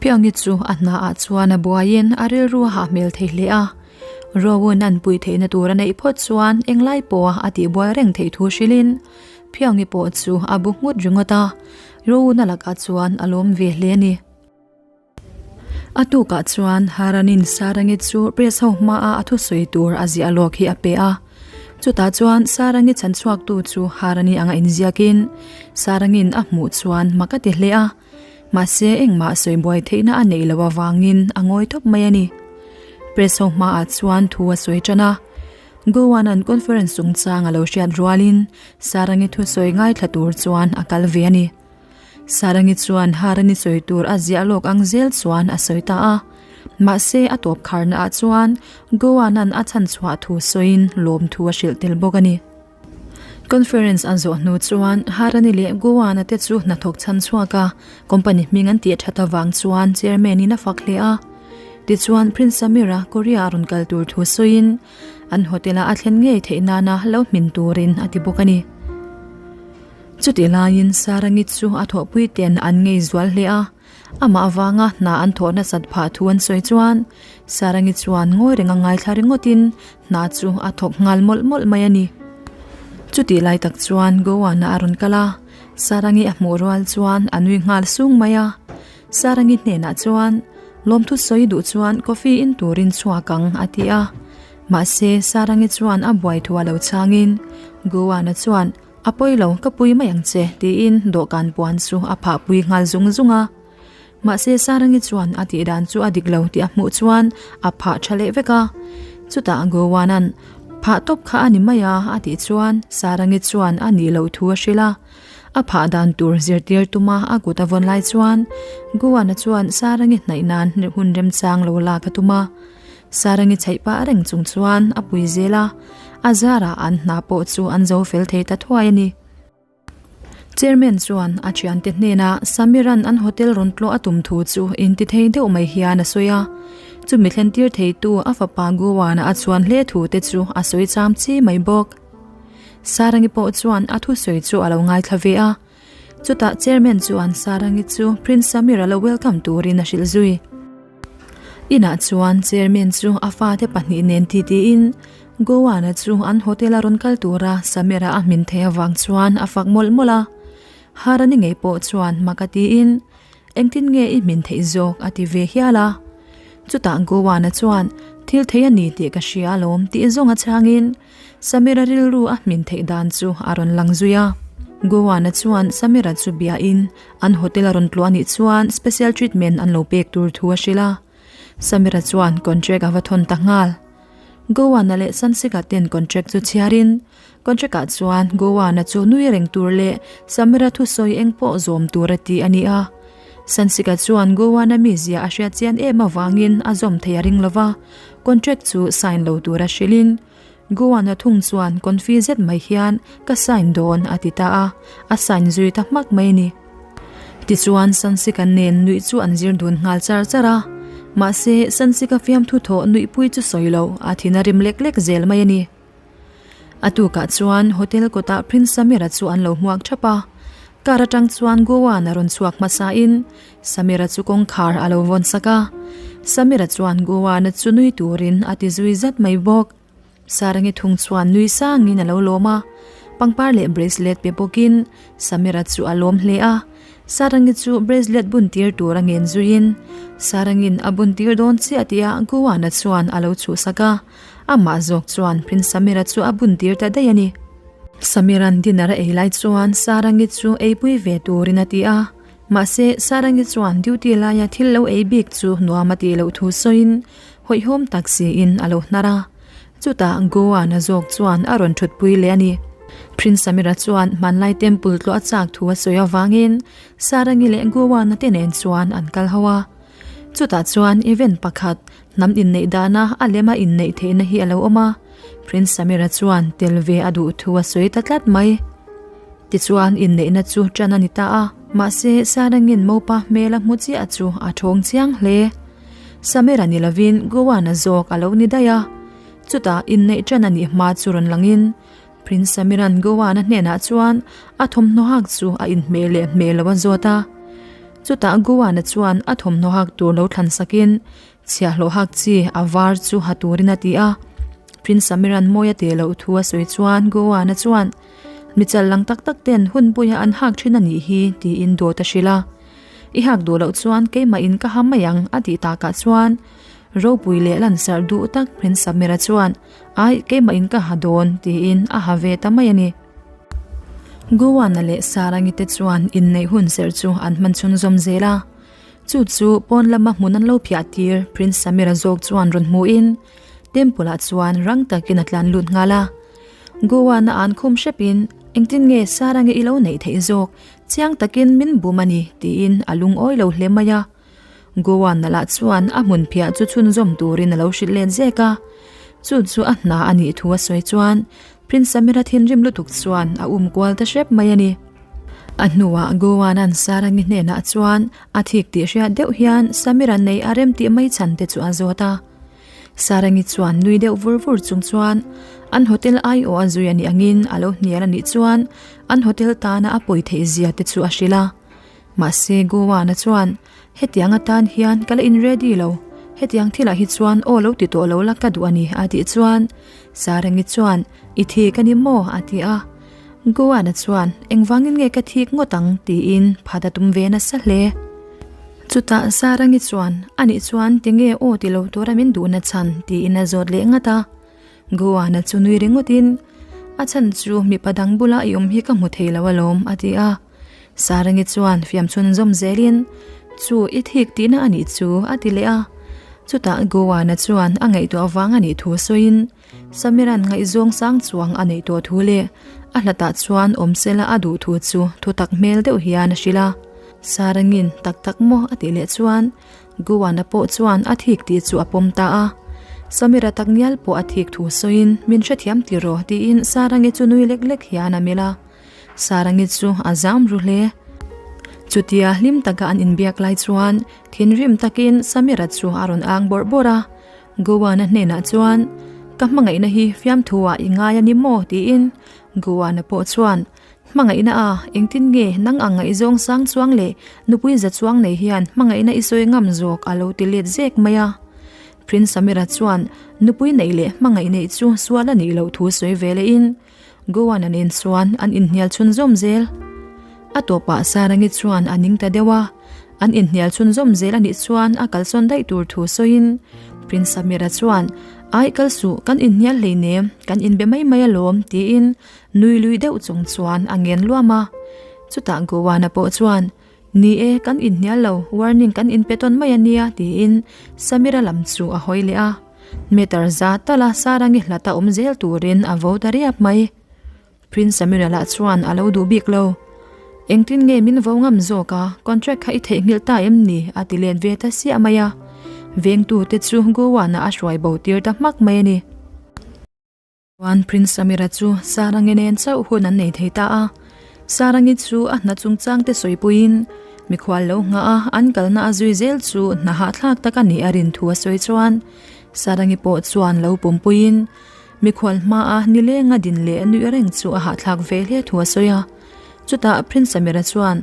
Phiangi chu a hna ah chuan a buaiin a rilru a hah hmel thei hle a. Rowan an pui theihna tur a neih phawt chuan englai pawha a tihbuai reng theih thu hrilhin Phiangi pawh chu a bu nghut ringawt a, Rowan-a lakah chuan a lawm ve hle a ni. A tukah chuan Haranin Sarangi chu press ho hmaa a thusawi tur a ziah lawk hi a pe a. Chutah chuan Sarangi chhan chhuaktu chu Harani anga inziakin Sarangin a hmuh chuan mak a ti hle a. Mahse engmah sawi buai theihna a neih loh avangin a ngawi tawp mai a ni. Press ho hmaah chuan thu a sawi tan a. Goan an conference chungchang a lo hriat rualin Sarangi thusawi ngaithla tur chuan a kal ve a ni. Sarangi chuan Harani sawi tur a ziah lawk ang zel chuan a sawi ta a. Mahse a tawp kharna ah chuan Goan-a'n a chhan chhuah thu sawiin lawm thu a hrilh tel bawk a ni. Conference an zawh hnu chuan Harani leh Goan-a te chu hnathawk chhan chhuak a, company hming an tih that avang chuan chairman in a fak hle a. Tichuan Prince Samir-a Korea a rawn kal tur thu sawiin an hotel-a a thlen ngei theih nana lo hmin turin a ti bawk a ni. Chutih laiin Sarangi chu a thawhpui ten an ngei zual hle a, amah avanga hna an thawh nasat phah thu an sawi chuan Sarangi chuan ngawi reng a ngaithla ringawtin hna chu a thawk nghal mawlh mawlh mai a ni. Chutih lai tak chuan Goa-na a rawn kal a, Sarangi a hmuh rual chuan a nui nghal sung mai a. Sarangi hnenah chuan, Lawmthu sawi duh chuan coffee in turin chhuak ang, a ti a. Mahse, Sarangi chuan a buai thu a lo chhangin Goa-na chuan, A pawi lo, ka pui mai ang che, tiin dawhkan puan chu a phah pui nghal zung zung a. Mahse Sarangi chuan a tih dan chu a dik lo tih a hmuh chuan a phah tha leh vek a. Chutah Gowanan, Phah tawp kha a ni mai a, a tih chuan Sarangi chuan a nih loh thu a hrilh a. A phah dan tur zirtir tuma a kut a vawn lai chuan Gowana chuan Sarangi hnaih nan hun remchang lo lak a tum a. Sarangi chhaih pah reng chung chuan a pui zel a, a zarah an hna pawh chu an zo fel thei ta thuai a ni. Chairman chuan a thiante hnenah Samiran an hotel rawn tlawh a tum thu chu intithei deuh mai hian a sawi a, chumi thlentir theitu a fapa Gowana a chuan hle thu te chu a sawi cham chi mai bawk. Sarangi pawh chuan a thusawi chu a lo ngaithla ve a, chutah Chairman chuan Sarangi chu Prince Samir a lo welcome turin a hrilh zui. Inah chuan chairman chu a fate pahnih nen titiin Gowana chu an hotel a rawn kal tura Samira a hmin thei avang chuan a fak mawlh mawlh a. Harani ngei pawh chuan mak a tiin, Engtin nge i hmin theih zawk? a ti ve hial a. Chutah Gowana chuan, Thil thei a ni tih ka hria alawm tih zawng a chhangin Samira rilru a hmin theih dan chu a rawn lang zui a. Gowana chuan Samira chu biain An hotel a rawn tluah anih chuan special treatment an lo pek tur thu a hrilh a. Samira chuan contract a va thawn ta nghal. Gowana leh Sansika ten contract chu chhiarin, contract ah chuan Gowana chu nui reng tur leh Samira thusawi eng pawh zawm tur a ti a ni a. Sansika chuan Gowana mizia a hriat chian em avangin a zawm thei a ring lova, contract chu sign lo tur a hrilhin, Goana thung chuan confi zet mai hian ka sign dawn a ti ta a, a sign zui ta hmak mai a ni. Tichuan Sansika nen nuih chu an zir dun nghal char char a, mahse Sansika fiamthu thawh nuihpui chu sawi lo a thin a rim lek lek zel mai a ni. A tukah chuan hotel kawtah Prince Samira chu an lo hmuak thap a, car atang chuan Goana rawn chhuak hmasain Samira chu kawngkhar a lo vawn sak a, Samira chuan Goana chu nui turin a ti zui zat mai bawk. Sarangi thung chuan nui sangin a lo lawm a, pangpar leh bracelet pe bawkin Samira chu a lawm hle a. Sarangi chu bracelet bun tir tur a ngen zuiin Sarangin a bun tir dawn chiah tih ah Goana chuan a lo chhuhsak a, amah zawk chuan Prince Samira chu a bun tir ta daih a ni. Samira'n dinner a ei lai chuan Sarangi chu eipui ve turin a ti a. Mahse, Sarangi chuan duty laia thil lo ei bik chu nuam a tih loh thu sawiin hawihhawm tak siin a lo hnar a. Chutah Goa-na zawk chuan a rawn thutpui leh a ni. Prince Samira chuan hmanlai temple tlawh a chak thu a sawi avangin Sarangi leh Goa-na te nen chuan an kal ho a. Chutah chuan event pakhat hnam inneih dana a lema inneih theihna hi a lo awm a, Prince Samira chuan tel ve a duh thu a sawi ta tlat mai. Tichuan inneihna chu ṭan a ni ta a, mahse Sarangin mopa hmel a hmu chiah chu a ṭhawng chiang hle. Samira ni lovin Gowana zawk a lo ni daih a, chutah inneih ṭan a nih hma chu rawn langin Prince Samiran Gowana hnenah chuan a thawmhnaw hak chu a inhmeh leh hmeh lo a zawt a. Chutah Goana chuan a thawmhnaw hak tur lo thlan sakin chhiahhlawh hak chi a var chu ha turin a ti a. Prince Samiran mawi a teh loh thu a sawi chuan Goana chuan, Mi chal lang tak tak ten hun puia an hak thin a nih hi, tiin dawt a hrilh a. I hak duh loh chuan keimah in ka ha mai ang, a tih takah chuan ropui leh lansarh duh tak Prince Samira chuan, Ai, keimah in ka ha dawn, tiin a ha ve ta mai a ni. Gowana leh Sarangi te chuan inneih hun serh chu an hman chhunzawm zel a. Chu chu pawn lama hmun an lo phiah tir Prince Samira zawk chuan rawn hmuhin Temple ah chuan rang takin a tlan lut nghal a. Gowana an khum hrepin engtin nge Sarangi i lo neih theih zawk chiang takin min bum a ni tiin a lungawi lo hle mai a. Goa nala chuan a hmun phiah chu chhunzawm turin a lo hrilh let zek a, chu chu a hna a nih thu a sawi chuan Prince Samira thinrim lutuk chuan a um kual ta hrep mai a ni. A hnuah Goa-a'n Sarangi hnenah chuan a thik tih hriat deuh hian Samira nei a rem tih mai chhan te chu a zawt a. Sarangi chuan nui deuh vur vur chung chuan an hotel aiawh a zui a nih angin a lo hnial a nih chuan an hotel tana a pawi theih zia te chu a hrilh a. Mahse Goa-na chuan, Hetiang atan hian ka la in ready lo, hetiang thilah hi chuan aw lo ti tawh lo la ka duh a ni a tih chuan Sarangi chuan, I thik a ni maw? a ti a. Goa-na chuan, Engvangin nge ka thik ngawt ang? tiin phat a tum ve nasa hle. Chutah Sarangi chuan, Anih chuan tinge aw ti lo tura min duhna chhan? tiin a zawt leh ngat a. Goa-na chu nui ringawtin, A chhan chu mipa dang bula i awm hi ka hmu thei lo alawm a ti a. Sarangi chuan fiamchhun zawm zelin, Chu i thik tihna a nih chu, a ti leh a. Chutah Gowana chuan a ngaihtuah vang a nih thu sawiin, Samiran ngaihzawng sang chuang a neih tawh thu leh a hlatah chuan awm sela a duh thu chu thutak hmel deuh hian a hrilh a. Sarangin tak tak maw a tih leh chuan Gowana pawh chuan a thik tih chu a pawm ta a. Samira tak ngial pawh a thik thu sawiin, Min hrethiam tiraw tiin Sarangi chu nui lek lek hian a melh a. Sarangi chu a zam ru hle. Chutia hlim taka an inbiak lai chuan thinrim takin Samira chu a rawn ang bawrh bawrh a. Gowana hnenah chuan, Ka hmangaihna hi fiamthu-ah i ngai a ni maw? tiin Gowana pawh chuan, Hmangaihna a, engtin nge nang ang ngaihzawng sang chuang leh nupui za chuang nei hian hmangaihna i sawi ngam zawk a lo ti let zek mai a. Prince Samira chuan nupui neih leh hmangaih neih chu sual a nih loh thu sawi ve lehin, Goan-a nen chuan an inhnial chhunzawm zel. A tawpah Sarangi chuan a ning ta deuh a, an inhnial chhunzawm zel a nih chuan a kalsawn daih tur thu sawiin Prince Samira chuan, Ai kal suh, kan inhnial hleinem, kan inbe mai mai alawm, tiin nui lui deuh chung chuan a ngen luam a. Chutah Goan-a pawh chuan, Ni e, kan inhnial lo, warning kan inpe tawn mai a nia, tiin Samira lam chu a hawi leh a. Meter za tala Sarangi hlata awm zel turin a vo ta riap mai. Prince Samira lah chuan a lo duh bik lo. Engtin nge min vo ngam zawk a, contract kha i theihnghilh ta em ni? a ti let ve ta siah mai a. Vengtute chu Goa-na a hruai bo tir ta hmak mai a ni. Chuan Prince Samira chu Sarangi nen chauh hun an nei thei ta a. Sarangi chu a hna chungchang te sawipuiin mikhual lo nghah a, an kalna a zui zel chu hna hahthlak tak a nih a rin thu a sawi chuan Sarangi pawh chuan lo pumpuiin mikhual hmaa nilenga din leh nuih reng chu a hahthlak ve hle thu a sawi a. Chutah Prince Samira chuan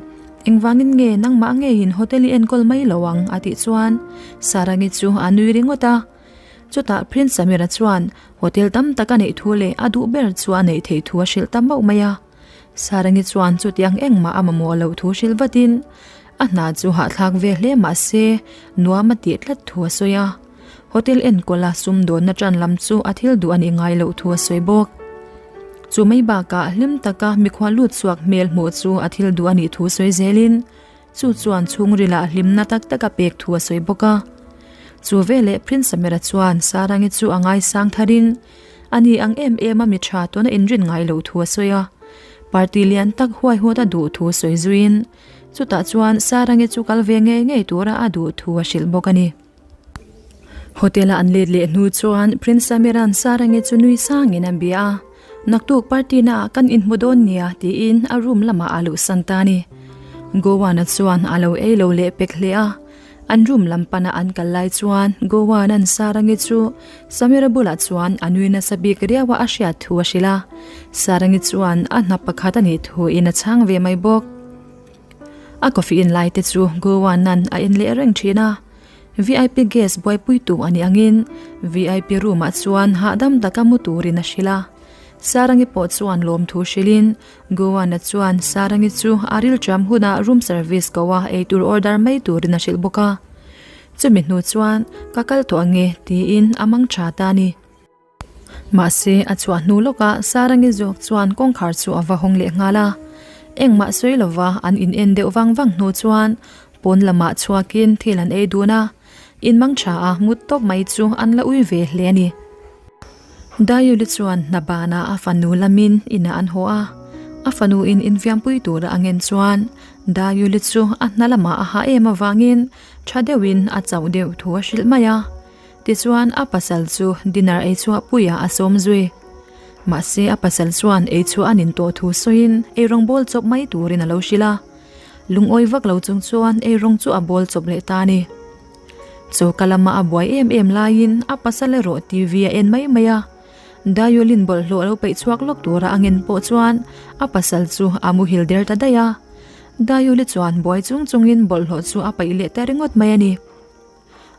engvangin nge nangmah ngeiin hotel i enkawl mai lo ang a tih chuan Sarangi chu a nui ringawt a. Chutah Prince Samira chuan hotel tam tak a neih thu leh a duh ber chu a neih theih thu a hrilh ta mauh mai a. Sarangi chuan chutiang engmah a mamawh loh thu hrilh vatin a hna chu hahthlak ve hle mah se nuam a tih tlat thu a sawi a. Hotel enkawla sumdawnna tan lam chu a thil duh a nih ngai loh thu a sawi bawk. Chu mai bakah hlim taka mikhua lut chhuak hmel hmuh chu a thil duh a nih thu sawi zelin Chu chuan chhungrilah hlimna tak tak a pek thu a sawi bawk a. Chu veleh Prince Samira chuan Sarangi chu a ngaisang tharin a ni ang em em a mi tha tuna inrin ngai loh thu a sawi a. Party lian tak huaihawt a duh thu sawi zuiin chutah chuan Sarangi chu kal ve ngei ngei tura a duh thu a hrilh bawk a ni. Hotel-a an let leh hnu chuan Prince Samira'n Sarangi chu nui sangin a bia a, Naktuk party naah kan inhmu dawn nia tiin a room lamah a luhsan ta a ni. Gowan-a chuan a lo ei lo leh pek hle a, an room lam pana an kal lai chuan Gowan-a'n Sarangi chu Samira bulah chuan a nui nasa bik riau a a hriat thu a hrilh a, Sarangi chuan a hna pakhat a nih thuin a chhang ve mai bawk. A coffee in lai te chu Gowan-a'n a en leh reng thin a. VIP guest buaipuitu a nih angin VIP room-ah chuan hahdam taka mu turin a hrilh a. Sarangi pawh chuan lawmthu hrilhin Gowan-a chuan Sarangi chu a rilṭam hunah room service ko a eitur order mai turin a hrilh bawk a. Chumi hnu chuan ka kal tawh ange tiin a mang tha ta a ni. Mahse, a chhuah hnu lawkah Sarangi zawk chuan kawngkhar chu a va hawng leh nghal a. Engmah sawi lova an in en deuh vang vang hnu chuan pawn lamah chhuakin thil an ei dun a. In mang tha a mut tawp mai chu an la ui ve hle a ni. Dayuli chuan hna banah a fanu lamin inah an haw a. A fanu in infiampui tura a ngen chuan Dayuli chu a hna lamah a ha em avangin tha deuhin a chauh deuh thu a hrilh mai a. Tichuan a pasal chu dinner ei chhuah puiah a sawm zui. Mahse a pasal chuan ei chhuah a nin tawh thu sawiin eirawng bawl chawp mai turin a lo hrilh a. Lungawi vak lo chung chuan eirawng chu a bawl chawp leh ta a ni. Choka lama a buai em em laiin a pasal erawh TV a en mai mai a. Dayulin bawlhhlawh a lo peih chhuak lawk tura a ngen pawh chuan a pasal chu a muhil der ta daih a. Dayuli chuan buai chung chungin bawlhhlawh chu a peih leh ta ringawt mai a ni.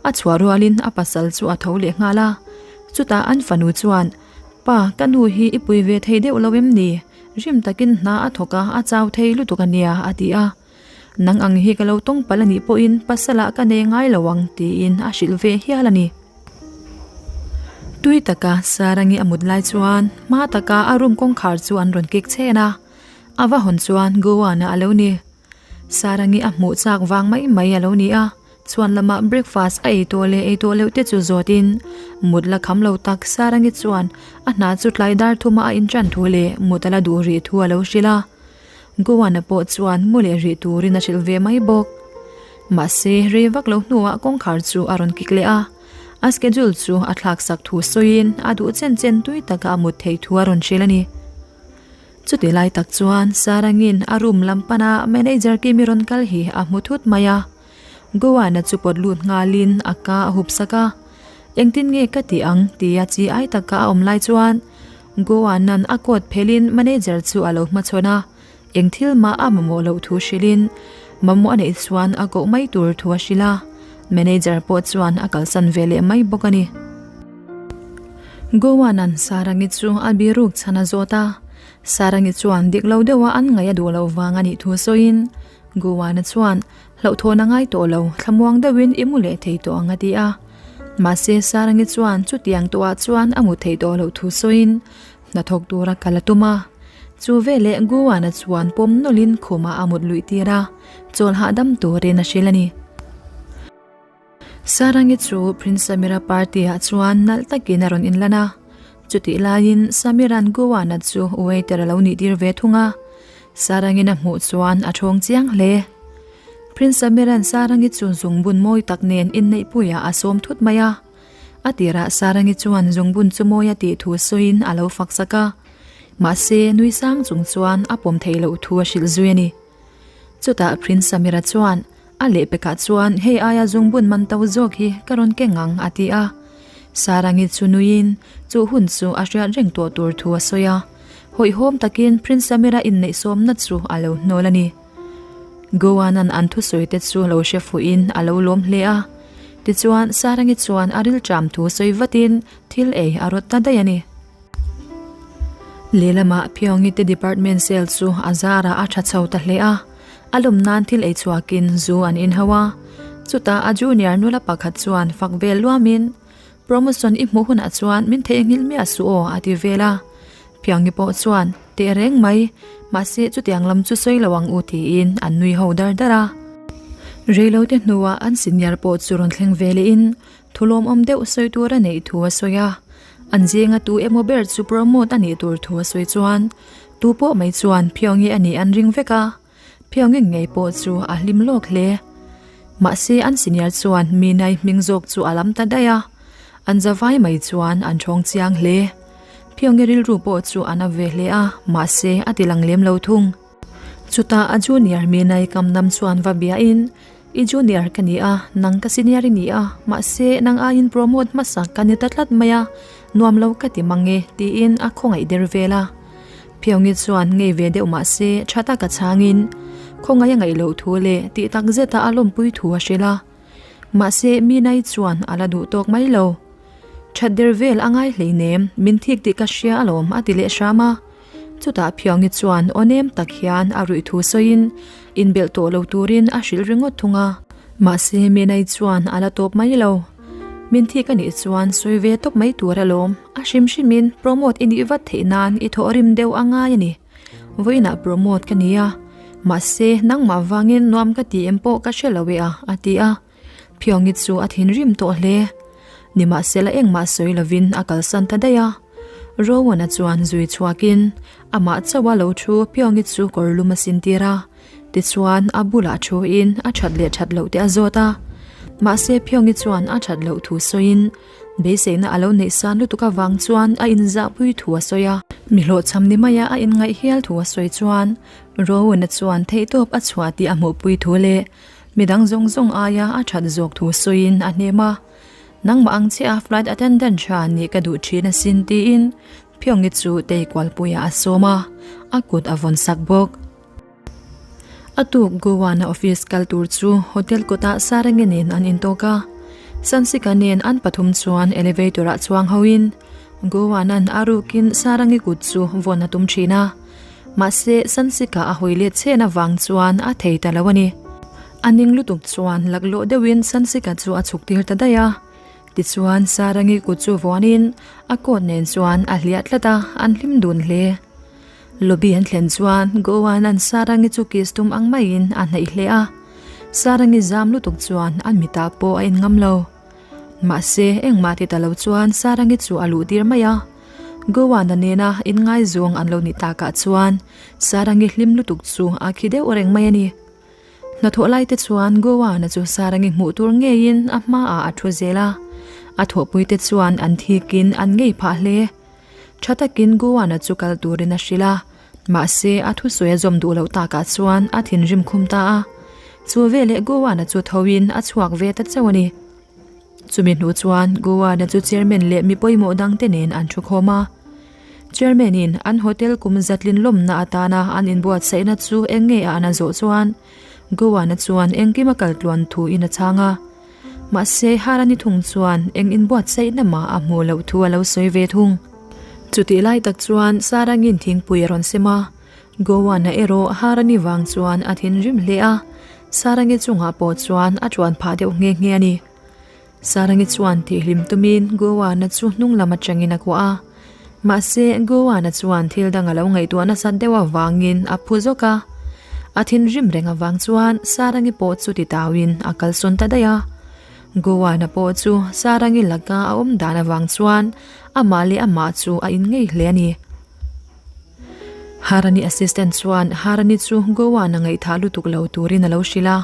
A chhuah rualin a pasal chu a tho leh nghal a, chutah an fanu chuan, Pa, ka nu hi i pui ve thei deuh lo em ni? Rim takin hna a thawk a, a chau thei lutuk a nia, a ti a. Nang ang hi ka lo tawng palh a nih pawhin pasalah ka nei ngai lo ang, tiin a hrilh ve hial a ni. Tui taka Sarangi a mut lai chuan hma taka a room kawngkhar chu an rawn kik chhen a, a va hawn chuan Goa-na a lo ni. Sarangi a hmuh chak vang mai mai a lo ni a, chhuan lamah breakfast a ei tawh leh ei tawh loh te chu zawtin mut la kham lo tak Sarangi chuan a hna chu tlai dar thuma a inṭan thu leh mut a la duh rih thu a lo hrilh a. Gowana pawh chuan mu leh rih turin a hrilh ve mai bawk. Mahse, rei vak lo hnuah kawngkhar chu a rawn kik leh a, a schedule chu a thlak sak thu sawiin a duh chen chen tui taka a mut theih thu a rawn hrilh a ni. Chuti lai tak chuan Sarangin a room lam pana manager Kimi rawn kal hi a hmu thut mai a. Gowana chu pawt lut nghalin a ka a hup sak a. Engtin nge ka tih ang tia chi ai taka a awm lai chuan Gowanan a coat phelin manager chu a lo hmachhawn a, eng thil mah a mamawh loh thu hrilhin mamawh a neih chuan a koh mai tur thu a hrilh a, manager pawh chuan a kalsan ve leh mai bawk a ni. Gowanan Sarangi chu a biruk chhan a zawt a, Sarangi chuan dik lo deuha an ngaih a duh loh vang a nih thu sawiin Gowana chuan Hlauhthawn a ngai tawh lo, thlamuang deuhin i mu leh thei tawh ang a ti a. Mahse Sarangi chuan chutiang tawhah chuan a mu thei tawh loh thu sawiin hnathawk tura kal a tum a. Chu veleh Guana chuan pawm nawlhin khumah a mut luih tir a, chawl hahdam turin a hrilh a ni. Sarangi chu Prince Samira party ah chuan nalh takin a rawn inlan a. Chutih laiin Samira'n Gowana chu waiter a lo nih tir ve thung a. Sarangin a hmuh chuan a thawng chiang hle. Prince Samira'n Sarangi chu zungbun mawi tak nen inneihpuiah a sawm thut mai a. A tirah Sarangi chuan zungbun chu mawi a tih thu sawiin a lo fak sak a. Mahse, nui sang chung chuan a pawm theih loh thu a hrilh zui a ni. Chutah Prince Samira chuan A lehpekah chuan hei aia zungbun man to zawk hi ka rawn keng ang a ti a. Sarangi chu nuiin chu hun chu a hriat reng tawh tur thu a sawi a. Hawihhawm takin Prince Samira inneihsawmna chu a lo hnawl a ni. Gowanan an thusawi te chu lo hre fuhin a lo lawm hle a. Tichuan Sarangi chuan a rilṭam thu sawi vatin thil ei a rawt ta daih a ni. Lehlamah Pyongyang te department sale chu a zarah a tha chho ta hle a, a lawm nan thil ei chhuakin zu an in ho a. Chutah a junior nula pakhat chuan fak vel luamin, Promotion i hmuh hunah chuan min theihnghilh miah suh aw a ti vel a. Pyongyang pawh chuan, Teh reng mai, mahse chutiang lam chu sawi lo ang u tiin an nui ho dar dar a. Reilote hnuah an senior pawh chu rawn thleng ve lehin Thu lawmawm deuh sawi tur a neih thu a sawi a, an zinga tu emaw ber chu promote a nih tur thu a sawi chuan tu pawh mai chuan Phiawngi a nih an ring vek a, Phiawngi ngei pawh chu a hlim lawk hle. Mahse an senior chuan Minai hming zawk chu a lam ta daih a, an zavai mai chuan an thawng chiang hle. Phiawngi rilru pawh chu a na ve hle a, mahse a ti lang lem lo thung. Chutah a junior Minai Kamnam chuan va biain I junior ka ni a, nang ka senior i ni a, mahse nang aiin promote hmasa ka ni ta tlat mai a, nuam lo ka ti mang e, tiin a khawngaih der vel a. Phiawngi chuan ngei ve deuh mah se tha taka chhangin khawngaih a ngaih loh thu leh tih tak zeta a lawmpui thu a hrilh a. Mahse Minai chuan a la duh tawk mai lo. That der vel a ngai hleinem, min thik tih ka hria alawm a ti leh hram a. Chutah Phiawngi chuan aw nem tak hian a ruih thu sawiin inbelh tawh lo turin a hrilh ringawt thung a. Mahse Minai chuan a la tawp mai lo. Min thik a nih chuan sawi ve tawp mai tur alawm, a hrim hrimin promote i nih vat theih nan i thawhrim deuh a ngai a ni. Vawiinah promote ka ni a, mahse nangmah vangin nuam ka ti em pawh ka hre lo e a, a ti a. Phiawngi chu a thinrim tawh hle. Nimahsela engmah sawi lovin a kalsan ta daih a. Rowan-a chuan zui chhuakin amah chauha lo thu Phiawngi chu kawr lum a sintir a. Tichuan a bulah thuin a that leh that loh te a zawt a. Mahse Phiawngi chuan a that loh thu sawiin beiseina a lo neih san lutuk avang chuan a inzahpui thu a sawi a. Mi hlawhchham ni maia a inngaih hial thu a sawi chuan Rowan-a chuan theihtawp a chhuah tih a hmuhpui thu leh Midang zawng zawng aia a that zawk thu sawiin a hnem a, Nangmah ang chiah a flight attendant tha nih ka duh thin asin tiin Phiawngi chu tei kualpuiah a sawm a, a kut a vawn sak bawk. A tuk Goa-na office kal tur chu hotel kawtah Sarangi nen an intawk a, Sansika nen an pathum chuan elevator-ah chuang hoin Goa-na'n a rukin Sarangi kut chu vawn a tum thin a. Mahse, Sansika a hawi let chhen avang chuan a thei ta lo a ni. A ning lutuk chuan laklawh deuhin Sansika chu a chhuk tir ta daih a. Tichuan, Sarangi kut chu vuanin a coat nen chuan a hliah tlat a, an hlim dun hle. Lobby an thlen chuan Goan an Sarangi chu kiss tum ang maiin a hnaih hle a. Sarangi zam lutuk chuan a mitah pawh a inngam lo. Mahse, engmah ti ta lo chuan Sarangi chu a luh tir mai a. Gowana nena inngaizawng an lo nih takah chuan Sarangi hlim lutuk chu a khi deuh reng mai a ni. Hnathawh lai te chuan Gowana chu Sarangi hmuh tur ngeiin a hmaah a thu zel a, a thawhpui te chuan an thikin an ngei phah hle. Tha takin Gowana chu kal turin a hrilh a, mahse a thusawi a zawm duh loh takah chuan a thinrim khum ta a. Chu veleh Gowana chu thoin a chhuak ve ta chauh a ni. Chumi hnu chuan Goa-na chu chairman leh mi pawimawh dangte nen an thu khawm a. Chairman-in an hotel kum zatlin lawmna atana an inbuatsaihna chu eng nge a an a zawh chuan Goa-na chuan engkim a kal tluan thuin a chhang a. Mahse Harani thung chuan eng inbuatsaihna mah a hmuh loh thu a lo sawi ve thung. Chutih lai tak chuan Sarangin thingpui a rawn sem a. Goa-na erawh Harani vang chuan a thinrim hle a. Sarangi chungah pawh chuan a chuan phah deuh nghe nghe a ni. Sarangi chuan tihhlim tumin Gowana chu hnung lam atangin a kuah a. Mahse, Gowana chuan thil dang a lo ngaihtuah nasat deuh avangin a phu zawk a. A thinrim reng avang chuan Sarangi pawh chu ti tauin a kalsawn ta daih a. Gowana pawh chu Sarangi laka a awm dan avang chuan amah leh amah chu a inngei hle a ni. Harani assistant chuan Harani chu Goa-na ngaihthah lutuk lo turin a lo hrilh a,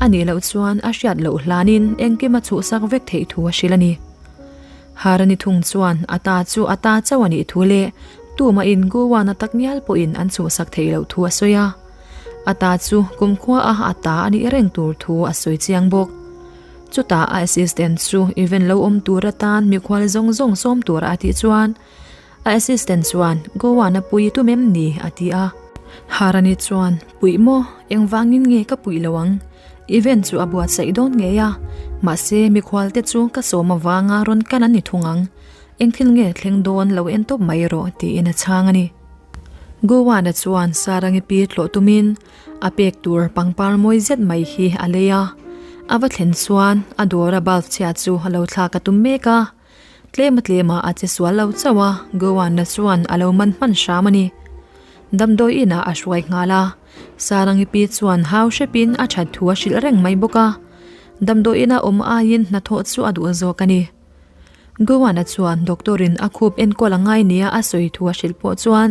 a nih loh chuan a hriat loh hlanin engkim a chhuhsak vek theih thu a hrilh a ni. Harani thung chuan a ta chu a ta chauh a nih thu leh tumahin Goa-na tak ngial pawhin an chhuhsak theih loh thu a sawi a, a ta chu kumkhua a a ta a nih reng tur thu a sawi chiang bawk. Chutah a assistant chu event lo awm tur atan mikhual zawng zawng sawm tura a tih chuan, A assistant chuan, Goa-na pui i tum em ni? a ti a. Harani chuan, Puih maw? Engvangin nge ka puih lo ang? Event chu a buatsaih dawn ngei a, mahse mikhualte chu ka sawm avanga rawn kal an ni thung ang. Eng thil nge thleng dawn lo en tawp mai rawh, tiin a chhang a ni. Goa-na chuan Sarangi pi tlawh tumin a pek tur pangpar mawi zet mai hi a lei a. A va thlen chuan a dawra bulb chhia chu a lo thlak a tum mek a. Tlema tlema a che sual lo chauh a, Goanna chuan a lo man hman hram a ni. Damdawi inah a hruai nghal a, Sarangi pi chuan hau hrepin a that thu a hrilh reng mai bawk a. Damdawi ina awm aiin hnathawh chu a duh zawk a ni. Goanna chuan doctor-in a khup enkawl a ngai nia a sawi thu a hrilh pawh chuan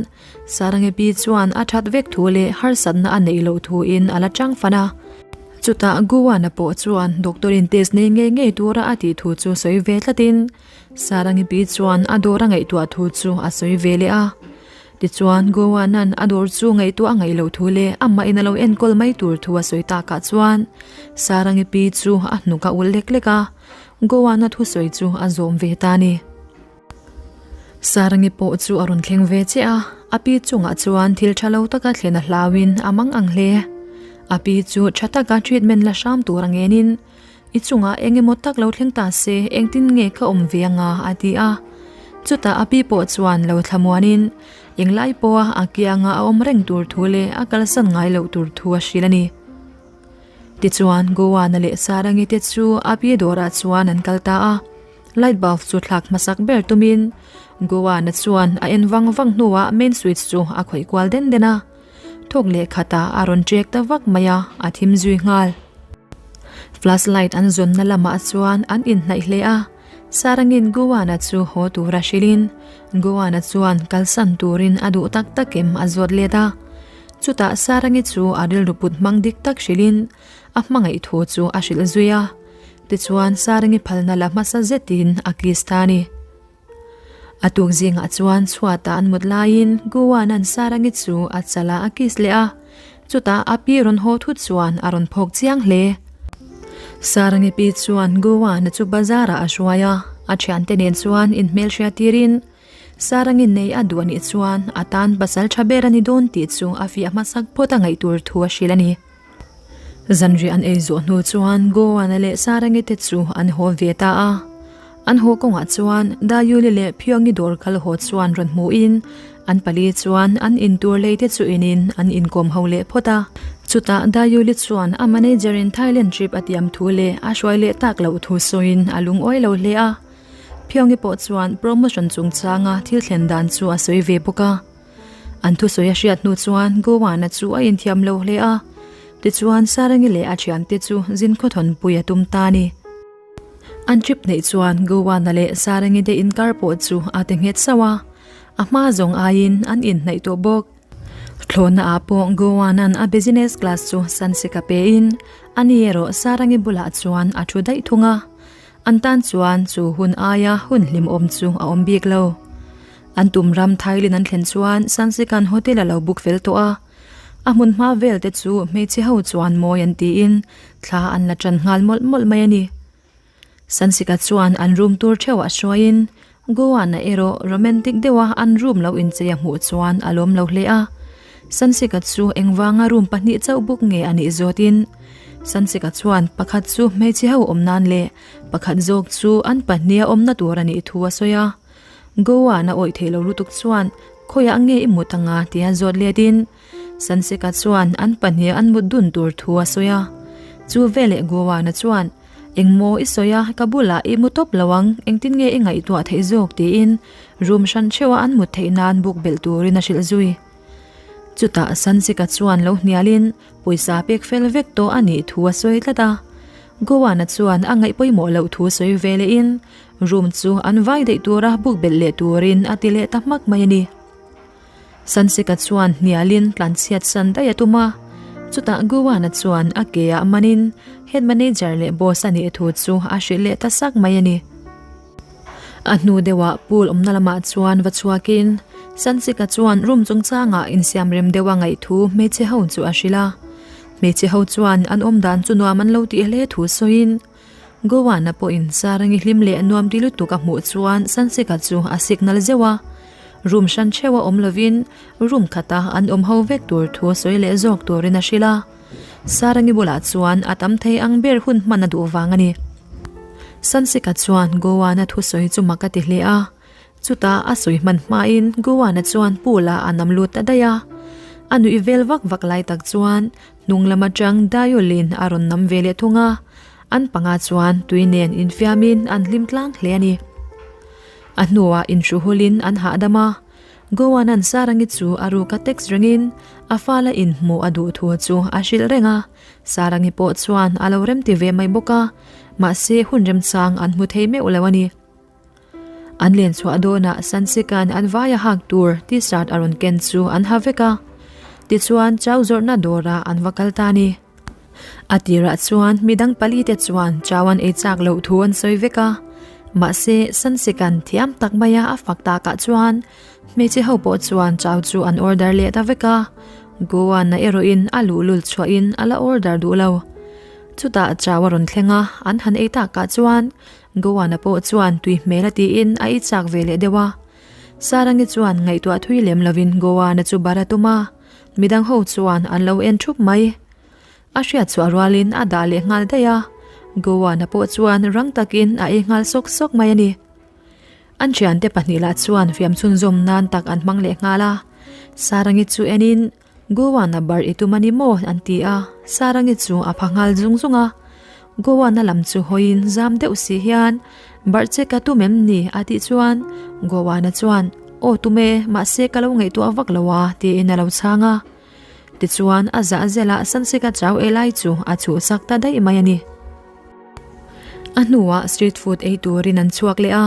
Sarangi pi chuan a that vek thu leh harsatna a neih loh thuin a la chang fan a. Chutah Gowana pawh chuan doctor in test nei ngei ngei tura a tih thu chu sawi ve tlatin Sarangi pi chuan a dawr a ngaihtuah thu chu a sawi ve leh a. Tichuan Gowana'n a dawr chu ngaihtuah a ngaih loh thu leh amah in a lo enkawl mai tur thu a sawi takah chuan Sarangi pi chu a hnuk a ulh lek lek a, Gowana thusawi chu a zawm ve ta a ni. Sarangi pawh chu a rawn thleng ve chiah a, A pi chungah chuan thil tha lo taka thlen a hlauin a mang ang hle. A pi chu tha taka treatment la hram tur a ngenin, I chungah eng emaw tak lo thleng ta se engtin nge ka awm ve anga a ti a. Chutah a pi pawh chuan lo thlamuanin englai pawha a kianga a awm reng tur thu leh a kalsan ngai loh tur thu a hrilh a ni. Tichuan Gowana leh Sarangi te chu a pi dawrah chuan an kal ta a. Light bulb chu thlak hmasak ber tumin Gowana chuan a en vang vang hnuah main switch chu a khawih kual den den a. Thawk leh khatah a rawn ṭek ta vak mai a, a thim zui nghal. Flash light an zawnna lamah chuan an inhnaih hle a, Sarangin Gowana chu haw tura hrilhin Gowana chuan kalsan turin a duh tak tak em a zawt let a. Chutah Sarangi chu a rilru put hmang dik tak hrilhin a hmangaih thu chu a hrilh zui a. Tichuan Sarangi phalna la hmasa zetin a kiss ta a ni. A tuk zingah chuan chhuatah an mut laiin Gowan-a'n Sarangi chu a chalah a kiss leh a, chutah a pi rawn haw thut chuan a rawn phawk chiang hle. Sarangi pi chuan Gowan-a chu bazar-ah a hruai a, a thiante nen chuan inhmelhriat tirin Sarangi nei a duh a nih chuan a tan pasal tha ber a ni dawn tih chu a fiah hmasak phawt a ngaih tur thu a hrilh a ni. Zanriah an ei zawh hnu chuan Gowana leh Sarangi te chu an haw ve ta a. An haw kawngah chuan Dayuli leh Phiangi dawr kal haw chuan rawn hmuhin an pali chuan an intur lei te chu inin an inkawm ho leh phawt a. Chutah Dayuli chuan a manager in Thailand trip a tiam thu leh a hruai leh tak loh thu sawiin a lungawi lo hle a. Phiangi pawh chuan promotion chungchanga thil thlen dan chu a sawi ve bawk a. An thusawi a hriat hnu chuan Gowana chu a inthiam lo hle a, tichuan Sarangi leh a thiante chu zin khawthawnpui a tum ta a ni. An trip neih chuan Gowana leh Sarangi te inkar pawh chu a ti nghet sauh a, a hma zawng aiin an inhnaih tawh bawk. Thlawhna ah pawh Gowana'n a business class chu Sansika pein ani erawh Sarangi bulah chuan a thu daih thung a, an tan chuan chu hun aia hun hlimawm chu a awm bik lo. An tum ram Thailand an thlen chuan Sansikan hotel a lo book fel tawh a, a hmun hma vel te chu hmeichhe ho chuan mawi an tiin thla an la tan nghal mawlh mawlh mai a ni. Sansika chuan an room tur theuhah hruaiin Goa-na erawh romantic deuha an room lo inchei a hmuh chuan a lawm lo hle a. Sansika chu engvanga room pahnih chauh book nge a nih zawtin Sansika chuan pakhat chu hmeichhe ho awm nan leh pakhat zawk chu an pahniha awmna tur a nih thu a sawi a. Goa na awih theih lo lutuk chuan khawiah nge i mut anga tia zawt let in Sanseka chuan an pahnih an mut dun tur thu a sawi a. Chu veleh Goa na chuan engmaw i sawi a ka bulah i mu tawp lo ang engtin nge i ngaihtuah theih zawk tiin room hran theuh a an mut theih nan buk belh turin a hrilh zui. Chutah Sanseka chuan lo hnial in Pawisa pek fel vek tawh a nih thu a sawi tlat a, Gowana chuan a ngaih pawimawh loh thu sawi ve lehin room chu an vai daih tura buk belh leh turin a ti leh ta hmak mai a ni. Sansika chuan hnialin tlanchhiat san daih a tum a, chutah Gowana chuan a ke ah manin head manager leh boss a nih thu chu a hrilh leh ta sak mai a ni. A hnu deuhah pool awmna lamah chuan va chhuakin Sansika chuan room chungchangah insiam rem deuh a ngaih thu hmeichhe ho chu a hrilh a. Hmeichhe ho chuan an awm dan chu nuam an lo tih hle thu sawiin Gowana pawhin Sarangi hlim leh nuam ti lutuk a hmuh chuan Sansika chu a signal zeuh a. Room hran theuh a awm lovin room khata an awm ho vek tur thu sawi leh zawk turin a hrilh a. Sarangi bulah chuan a tam thei ang ber hun hman a duh vang a ni. Sansika chuan Gowana thusawi chu mak a ti hle a, chutah a sawi hman hmain Gowana chuan pool ah a nam lut ta daih a. A nuih vel vak vak lai tak chuan hnung lam atang Dayolin a rawn nam ve leh thung a, an panga chuan tui nen infiamin an hlim tlang hle a ni. A hnuah inhruhulin an hahdam a. Gowanan Sarangi chu a ruka text rengin a fala inhmuh a duh thu chu a hrilh reng a, Sarangi pawh chuan a lo remti ve mai bawk a, mahse hun remchang an hmu thei meuh lo a ni. An len chhuah dawnah Sansika'n an vaia hak tur t-shirt a rawn ken chu an ha vek a, tichuan chau zawrhna dawrah an va kal ta a ni. A tirah chuan midang pali te chuan chau an ei chak loh thu an sawi vek a, mahse Sansika'n thiam tak maia a fak takah chuan hmeichhe ho pawh chuan chau chu an order leh ta vek a, Goa-na erawhin a luhlul chhuahin a la order duh lo. Chutah chau a rawn thleng a, an han ei takah chuan Goa-na pawh chuan tui hmel a tiin a ei chak ve leh deuh a. Sarangi chuan ngaihtuah thui lem lovin Goa-na chu bar a tum a, midang ho chuan an lo en thup mai. A hriat chhuah rualin a dah leh nghal daih a, Goa-na pawh chuan rang takin a ei nghal sawk sawk mai a ni. An thiante pahnih lah chuan fiam chhunzawm nan tak an hmang leh nghal a, Sarangi chu enin Goa-na bar i tum a ni maw? an ti a, Sarangi chu a pha nghal zung zung a. Goa-na lam chu hawiin zam deuh si hian, Barh che ka tum em ni? a tih chuan Goa-na chuan, Aw tum e, mahse ka lo ngaihtuah vak lo a, tiin a lo chhang a. Tichuan a zah zelah Sansika chau ei lai chu a chhuhsak ta daih mai a ni. A hnuah street food ei turin an chhuak leh a,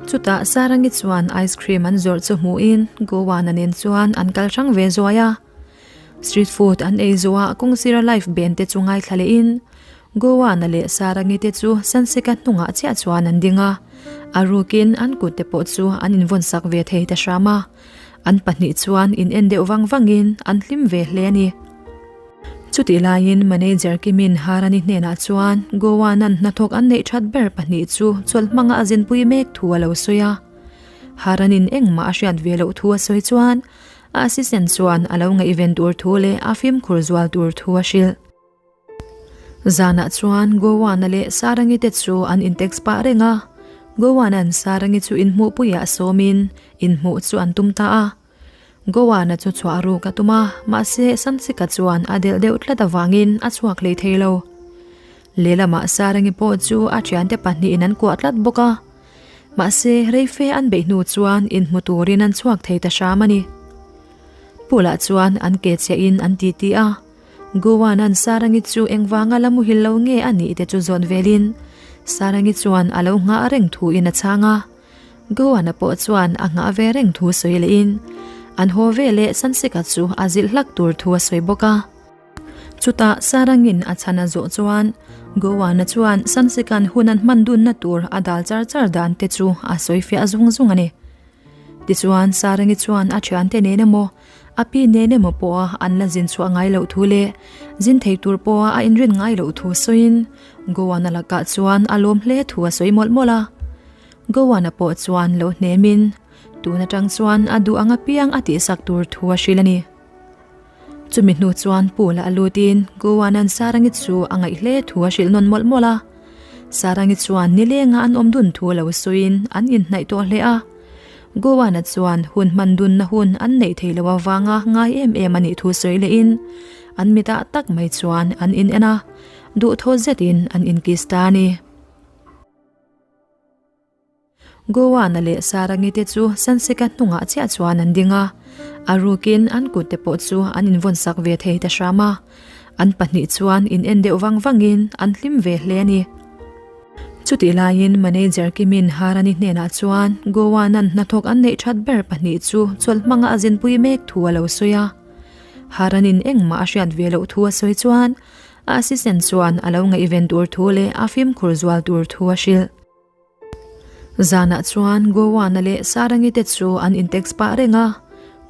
chutah Sarangi chuan ice cream an zawrh chu hmuhin Gowana nen chuan an kal hrang ve zuai a. Street food an ei zawhah kawngsira live band te chu ngaithla lehin Gowana leh Sarangi te chu Sansika hnungah chiah chuan an ding a, a rukin an kut te pawh chu an invawnsak ve thei ta hram a. An pahnih chuan in en deuh vang vangin an hlim ve hle a ni. Chutih laiin Manager Kimin Harani hnenah chuan Goa-nan hnathawk an neih that ber pahnih chu chawlh hmanga a zinpui mek thu a lo sawi a. Haranin engmah a hriat ve loh thu a sawi chuan a assistant chuan a lo ngaihven tur thu leh a fimkhur zual tur thu a hrilh. Zanah chuan Gowana leh Sarangi te chu an intext pah reng a, Gowana'n Sarangi chu inhmuhpuiah sawmin inhmuh chu an tum ta a. Gowana chu chhuah ruk a tum a, mahse Sansika chuan a delh deuh tlat avangin a chhuak hlei thei lo. Lehlamah Sarangi pawh chu a thiante pahnihin an kuah tlat bawk a, mahse reife an beih hnu chuan inhmu turin an chhuak thei ta hram a ni. Pool-ah chuan an ke chiahin an titi a. Gowan-a'n Sarangi chu engvanga la muhil lo nge a nih te chu zawt velin Sarangi chuan a lo nghah reng thuin a chhang a. Gowan-a pawh chuan a nghah ve reng thu sawi lehin an haw ve leh Sansika chu a zilh hlak tur thu a sawi bawk a. Chutah Sarangi'n a chhan a zawh chuan Gowan-a chuan Sansika'n hun an hman dunna tur a dal char char dan te chu a sawi fiah zung zung a ni. Tichuan Sarangi chuan a thiante nen emaw A pi nen emaw pawha an la zin chhuah ngai loh thu leh zin thei tur pawha a inrin ngai loh thu sawiin Gowana lakah chuan a lawm hle thu a sawi mawlh mawlh a. Gowana pawh chuan lo hnemin tun atang chuan a duh ang apiang a tihsak tur thu a hrilh a ni. Chumi hnu chuan pool-ah a lutin Gowanan Sarangi chu a ngaih hle thu a hrilh nawn mawlh mawlh a. Sarangi chuan nilenga an awm dun thu lo sawiin an inhnaih tawh hle a. Gowana chuan hun hman dunna hun an neih thei lo avanga ngai em em a nih thu sawi lehin an mitah tak mai chuan an in en a, duhthaw zetin an inkiss ta a ni. Gowana leh Sarangi te chu Sansika hnungah chiah chuan an ding a, a rukin an kut te pawh chu an invawnsak ve thei ta hram a, an pahnih chuan in en deuh vang vangin an hlim ve hle a ni. Chutih laiin Manager Kimin Harani hnenah chuan Goa-nan hnathawk an neih that ber pahnih chu chawlh hmanga a zinpui mek thu a lo sawi a. Haranin engmah a hriat ve loh thu a sawi chuan a assistant chuan a lo ngaihven tur thu leh a fimkhur zual tur thu a hrilh. Zanah chuan Goa-na leh Sarangi te chu an intext pah reng a.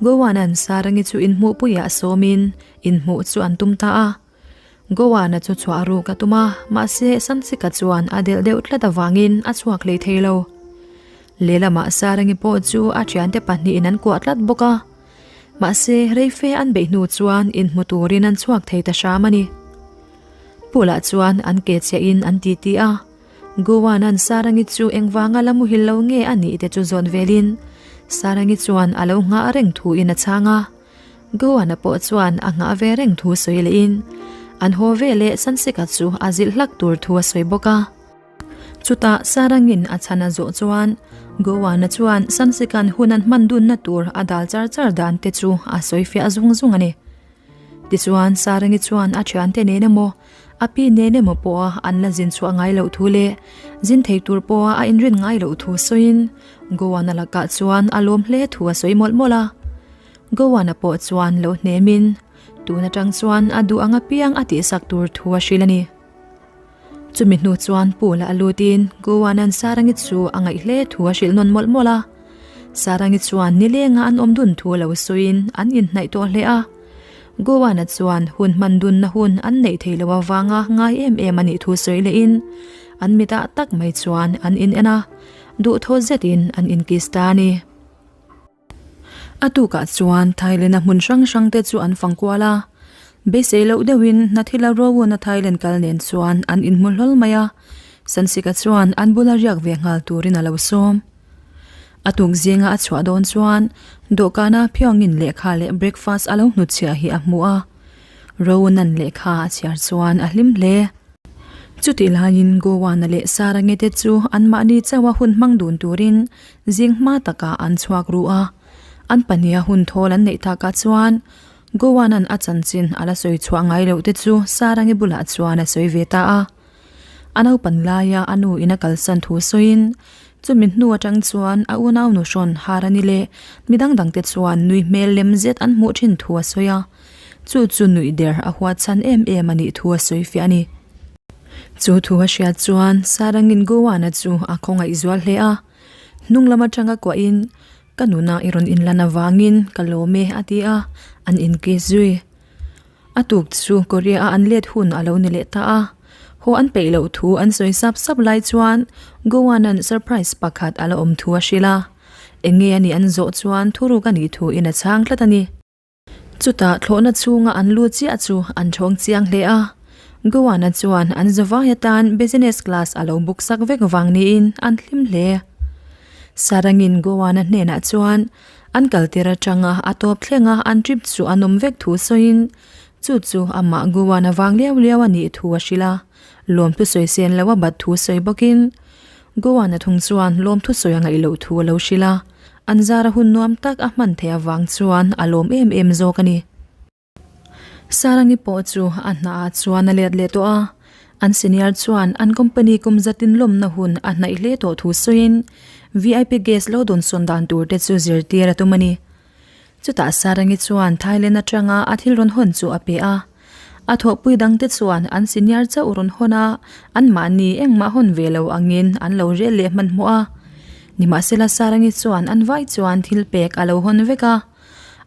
Goa-nan Sarangi chu inhmuhpuiah sawmin inhmuh chu an tum ta a. Gowana chu chhuah ruk a tum a, mahse Sansika chuan a delh deuh tlat avangin a chhuak hlei thei lo. Lehlamah Sarangi pawh chu a thiante pahnihin an kuah tlat bawk a, mahse reife an beih hnu chuan inhmu turin an chhuak thei ta hram a ni. Pool-ah chuan an ke chiahin an titi a, Gowanan Sarangi chu engvanga la muhil lo nge a nih te chu zawt velin Sarangi chuan a lo nghah reng thuin a chhang a. Goana pawh chuan a nghah ve reng thu sawi lehin an haw ve leh Sansika chu a zilh hlak tur thu a sawi bawk a. Chutah Sarangin a chhan a zawh chuan Goana chuan Sansika'n hun an hman dunna tur a dal char char dan te chu a sawi fiah zung zung a ni. Tichuan Sarangi chuan a thiante nen emaw a pi nen emaw pawha an la zin chhuah ngai loh thu leh zin thei tur pawha a inrin ngai loh thu sawiin Goana lakah chuan a lawm hle thu a sawi mawlh mawlh a. Gowana pawh chuan lo hnemin tun atang chuan a duh ang apiang a tihsak tur thu a hrilh a ni. Chumi hnu chuan pool ah a lutin Gowanan Sarangi chu a ngaih hle thu a hrilh nawn mawlh mawlh a. Sarangi chuan nilenga an awm dun thu lo sawiin an inhnaih tawh hle a. Gowana chuan hun hman dunna hun an neih thei lo avanga ngai em em a nih thu sawi lehin an mitah tak mai chuan an in en a, duhthaw zetin an inkiss ta a ni. A tukah chuan Thailand-a hmun hrang hrang te chu an fang kual a, beisei loh deuhin Hnathila Rowuna Thailand kal nen chuan an inhmu hlawl mai a, Sansika chuan an bula riak ve nghal turin a lo sawm. A tuk zinga a chhuah dawn chuan dawhkana phiangin lehkha leh breakfast a lo hnutchhiah hi a hmu a, Rowuna'n lehkha a chhiar chuan a hlim hle. Chutih laiin Gowana leh Sarangi te chu anmahni chauha hun hmang dun turin zing hma takah an chhuak ru a. An pahniha hun thawl an neih takah chuan Gowanan a chanchin a la sawi chhuah ngai loh te chu Sarangi bulah chuan a sawi ve ta a. A naupan laia a nu in a kalsan thu sawiin chumi hnu atang chuan a unau nuhrawn Harani leh midang dangte chuan nui hmel lem zet an hmuh thin thu a sawi a. Chu chu nuih der a huat chhan em em a nih thu a sawi fiah a ni. Chu thu a hriat chuan Sarangin Gowana chu a khawngaih zual hle a, hnung lam atanga kuahin, Ka nuna i rawn inlan avangin ka lawm e a ti a, an inkiss zui. A tuk chu Korea a an let hun a lo ni leh ta a, haw an peih loh thu an sawi sap sap lai chuan Gowanan surprise pakhat a la awm thu a hrilh a, eng nge a nih an zawh chuan thuruk a nih thu in a chhang tlat a ni. Chutah thlawhna chhunga an lu chiah chu an thawng chiang hle a, Gowana chuan an zavai atan business class a lo book sak vek vang niin an hlim hle. Sarangin Gowana hnenah chuan an kaltir atanga a tawp thlenga an trip chu an awm vek thu sawiin chu chu amah Gowana vang liau liau a nih thu a hrilh a, lawmthu sawi sen lo a bat thu sawi bawkin Gowana thung chuan lawmthu sawi a ngaih loh thu a lo hrilh a. An zara hun nuam tak a hman theih avang chuan a lawm em em zawk a ni. Sarangi pawh chu a hnaah chuan a let leh tawh a, an senior chuan an company kum zatin lawmna hun a hnaih hle tawh thu sawiin vip guest lo dawnsawn dan tur te chu zirtir a tum a ni. Chutah Sarangi chuan Thailand atanga a thil rawn hawn chu a pe a. A thawhpui dangte chuan an senior chauh rawn hawn a, anmahni engmah hawn ve lo angin an lo rel leh hmanhmawh a. Nimahsela Sarangi chuan an vai chuan thil pek a lo hawn vek a.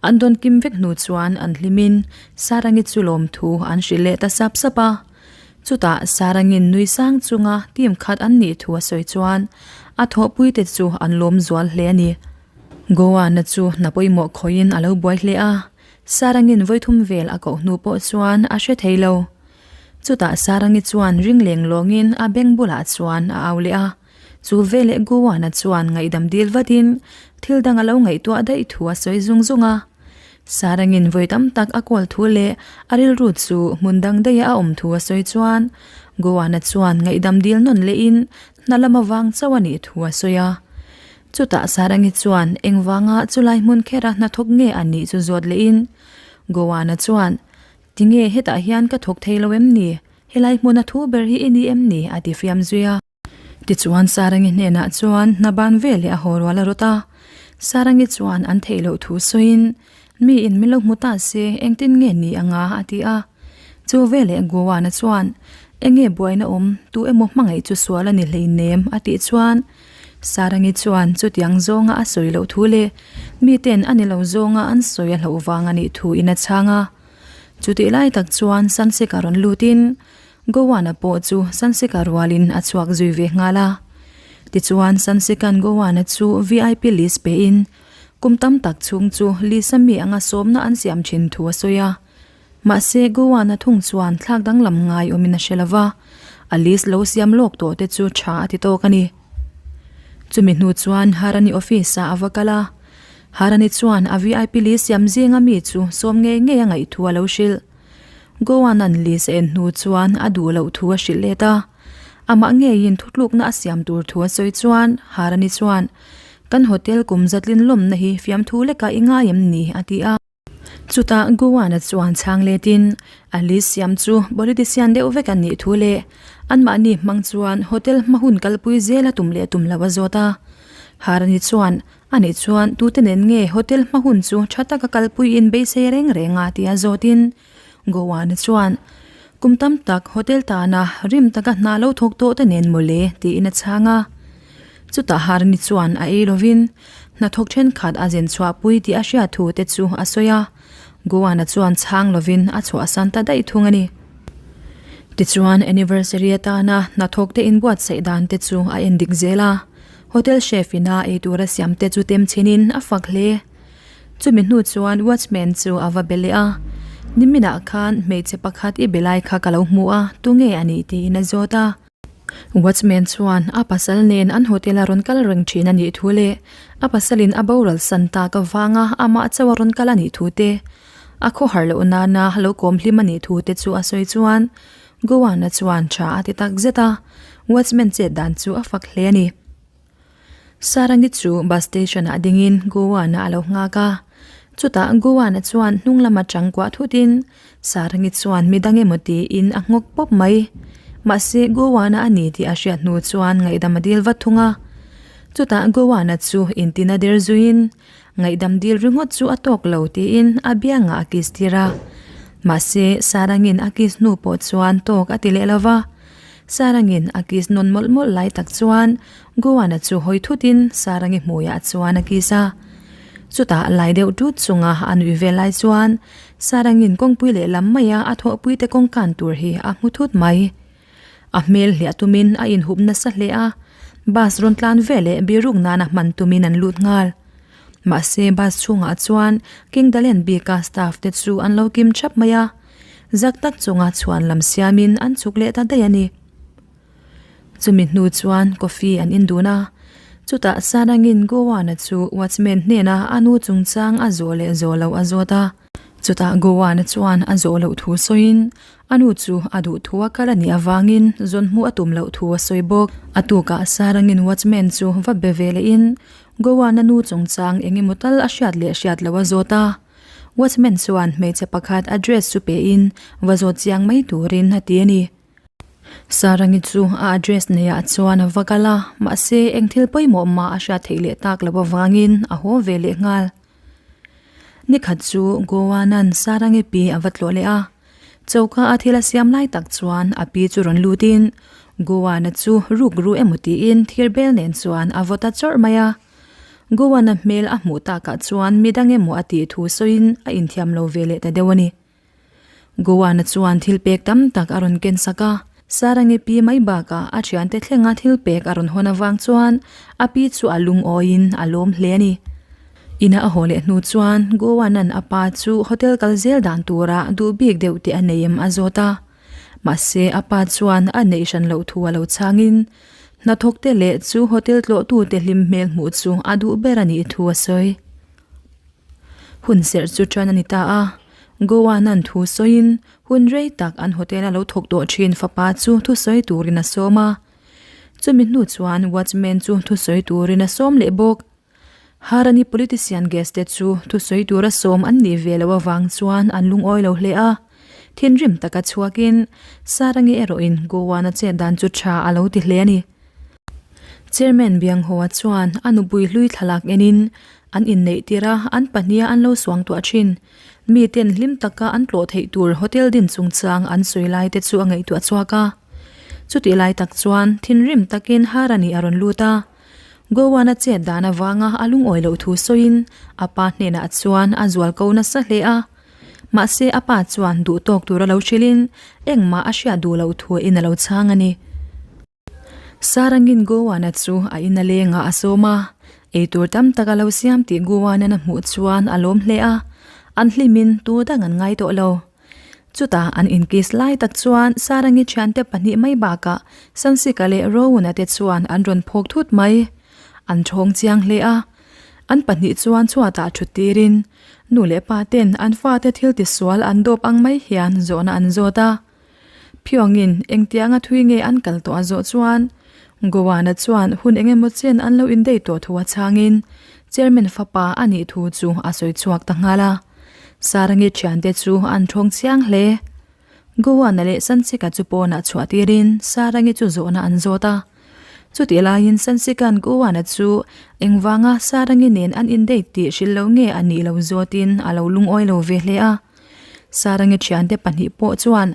An dawn kim vek hnu chuan an hlimin Sarangi chu lawmthu an hrilh leh ta sap sap a. Chutah Sarangin nui sang chunga team khat an nih thu a sawi chuan a thawhpuite chu an lawm zual hle a ni. Goa-na chu hna pawimawh khawihin a lo buai hle a, Sarangin vawithum vel a koh hnu pawh chuan a hre thei lo. Chutah Sarangi chuan ring leng lawngin a beng bulah chuan a au leh a, chu veleh Goa-na chuan ngaihdam dil vatin thil dang a lo ngaihtuah daih thu a sawi zung zung a. Sarangin vawi tam tak a kawl thu leh a rilru chu hmun dang daiha a awm thu a sawi chuan Goa-na chuan ngaihdam dil nawn lehin hna lam avang chauh a nih thu a sawi a. Chutah Sarangi chuan engvanga chulai hmun khera hnathawk nge a nih chu zawt lehin Gowana chuan, Tinge hetah hian ka thawk thei lo em ni? Helai hmuna thu ber hi i ni em ni? a ti fiam zui a. Tichuan Sarangi hnenah chuan hna ban veleh a haw rual a rawt a. Sarangi chuan an theih loh thu sawiin, Miin min lo hmu ta se engtin nge ni anga? a ti a. Chu veleh Gowana chuan, Enge buaina awm? Tu emaw hmangaih chu sual a ni hleinem a tih chuan Sarangi chuan chutiang zawnga a sawi loh thu leh miten a ni lo zawnga an sawi a hlauh vang a nih thu in a chhang a. Chutih lai tak chuan Sansika rawn lutin Gowana pawh chu Sansika rualin a chhuak zui ve nghal a. Tichuan Sansika'n Gowana chu vip list pein kum tam tak chhung chu list a mi anga sawmna an siam thin thu a sawi a. Mahse, Goa-na thung chuan thlak danglam ngai awmin a hre lo va, a list lo siam lawk tawh te chu tha a ti tawk a ni. Chumi hnu chuan Harani office-ah a va kal a, Harani chuan a vip list siam zinga mi chu sawm ngei ngei a ngaih thu a lo hrilh. Goa-na'n list a en hnu chuan a duh loh thu a hrilh let a, amah ngeiin thutlukna a siam tur thu a sawi chuan Harani chuan, Kan hotel kum zatlin lawmna hi fiamthu lekah i ngai em ni? a ti a. Chutah Gowana chuan chhang letin a list siam chu politician deuh vek an nih thu leh anmahni hmang chuan hotel hma hun kalpui zel a tum leh tum lo a zawt a. Harani chuan a nih chuan tute nen nge hotel hma hun chu tha taka kalpui in beisei reng reng a tia zawtin Gowana chuan kum tam tak hotel tana rim taka hna lo thawk tawh te nen mawle tiin a chhang a. Chutah Harni chuan a ei lovin hnathawk thenkhat a zen chhuahpui tih a hriat thu te chu a sawi a, Gowana chuan chhang lovin a chhuahsan ta daih thung a ni. Tichuan anniversary atana hnathawk te inbuatsaih dan te chu a en dik zel a, hotel chef ina eitur a siam te chu tem chhinin a fak hle. Chumi hnu chuan watchman chu a va be leh a, Niminah khan hmeichhe pakhat i be lai kha ka lo hmu a, tunge a nih tiin a zawt a. Watchman chuan a pasal nen an hotel a rawn kal reng thin a nih thu leh a pasalin a boral san tak avanga amah chauh a rawn kal a nih thu te, a khawhar loh nana lo kawm hlim a nih thu te chu a sawi chuan Gowana chuan tha a ti tak zet a, watchman chet dan chu a fak hle a ni. Sarangi chu bus station ah dingin Gowana a lo nghak a, chutah Gowana chuan hnung lam atang kuah thutin Sarangi chuan midang emaw tiin a nghawk pawp mai. Mahse Gowana a ni tih a hriat hnu chuan ngaihdam a dil vat thung a, chutah Gowana chu intina der zuiin Ngaihdam dil ringawt chu a tawk lo tiin a biangah a kiss tir a. Mahse, Sarangin a kiss hnu pawh chuan tawk a ti leh lo va. Sarangin a kiss nawn mawlh mawlh lai tak chuan Gowana chu hawi thutin Sarangi hmuiah chuan a kiss a. Chutah lai deuh tut chunga a nuih vel lai chuan Sarangin kawngpui lehlam maia a thawhpuite kawngkan tur hi a hmu thut mai. A hmel hliah tumin a inhup nasa hle a, bus rawn tlan veleh biruk nana hman tumin an lut nghal. Mahse bus chhungah chuan King Dalen bika staff te chu an lo kim thap mai a, zak tak chunga chhuan lam siamin an chhuk leh ta daih a ni. Chumi hnu chuan coffee an in dun a, chutah Sarangin Gowana chu watchman hnena a nu chungchang a zawh leh zawh loh a zawt a, chutah Gowana chuan a zawh loh thu sawiin A nu chu a duh thu a kal a nih avangin zawn hmuh a tum loh thu a sawi bawk. A tukah Sarangin watchman chu va be ve lehin Goa-na nu chungchang eng emaw tal a hriat leh hriat loh a zawt a. Watchman chuan hmeichhe pakhat address chu pein va zawt chiang mai turin a ti a ni. Sarangi chu a address neiah chuan a va kal a, mahse eng thil pawimawh mah a hriat theih leh tak loh avangin a haw ve leh nghal. Nikhat chu Goa-na'n Sarangi pi a va tlawh leh a. Choka a thil a siam lai tak chuan a pi chu rawn lutin Gowana chu ruk ru emaw tiin thir bel nen chuan a vaw ta chawrh mai a. Gowana hmel a hmuh takah chuan midang emaw a tih thu sawiin a inthiam lo ve leh ta deuh a ni. Gowana chuan thil pek tam tak a rawn ken sak a, Sarangi pi mai bakah a thiante thlenga thil pek a rawn hawn avang chuan a pi chu a lungawiin a lawm hle a ni. Ina a haw leh hnu chuan Gowanan a pa chu hotel kal zel dan tura duh bik deuh te a nei em a zawt a. Mahse a pa chuan a neih hran loh thu a lo chhangin hnathawk te leh chu hotel tlawhtu te hlim hmel hmuh chu a duh ber a nih thu a sawi. Hun serh chu tan a ni ta a, Gowanan thu sawiin hun rei tak an hotel a lo thawk tawh thin fapa chu thusawi turin a sawm a. Chumi hnu chuan watchman chu thusawi turin a sawm leh bawk. Harani politician guest te chu thusawi tura sawm an nih ve loh avang chuan an lungawi lo hle a. Thinrim taka chhuakin Sarangi erawhin Gowana chet dan chu tha a lo ti hle a ni. Chairman Bianghoa chuan a nupui hlui thlalak enin an inneih tir a, an pahniha an lo suangtuah thin. Miten hlim taka an tlawh theih tur hotel din chungchang an sawi lai te chu a ngaihtuah chhuak a. Chutih lai tak chuan thinrim takin Harani a rawn lut a. Gowan-a chet dan avanga a lungawi loh thu sawiin a pa hnenah chuan a zual ko nasa hle a. Mahse a pa chuan duh tawk tura lo hrilhin engmah a hriat duh loh thuin a lo chhang a ni. Sarangin Gowan-a chu a in a lengah a sawm a, eitur tam tak a lo siam tih Gowan-an a hmuh chuan a lawm hle a, an hlimin tu dang an ngai tawh lo. Chutah an inkiss lai tak chuan Sarangi thiante pahnih mai bakah Sansika leh Rowuna te chuan an rawn phawk thut mai. An thawng chiang hle a. An pahnih chuan chhuatah thut tirin nu leh pa ten an fate thil tisual an dawp ang mai hian zawhna an zawt a. Phiawngin engtianga thui nge an kal tawh a zawh chuan Gowana chuan hun eng emaw chen an lo indei tawh thu a chhangin Chairman fapa a nih thu chu a sawi chhuak ta nghal a. Sarangi thiante chu an thawng chiang hle. Gowana leh Sansika chu pawnah chhuah tirin Sarangi chu zawhna an zawt a. Chutih laiin Sansika'n Gowana chu engvanga Sarangi nen an indate tih hrilh lo nge a nih lo zawtin a lo lungawi lo ve hle a. Sarangi thiante pahnih pawh chuan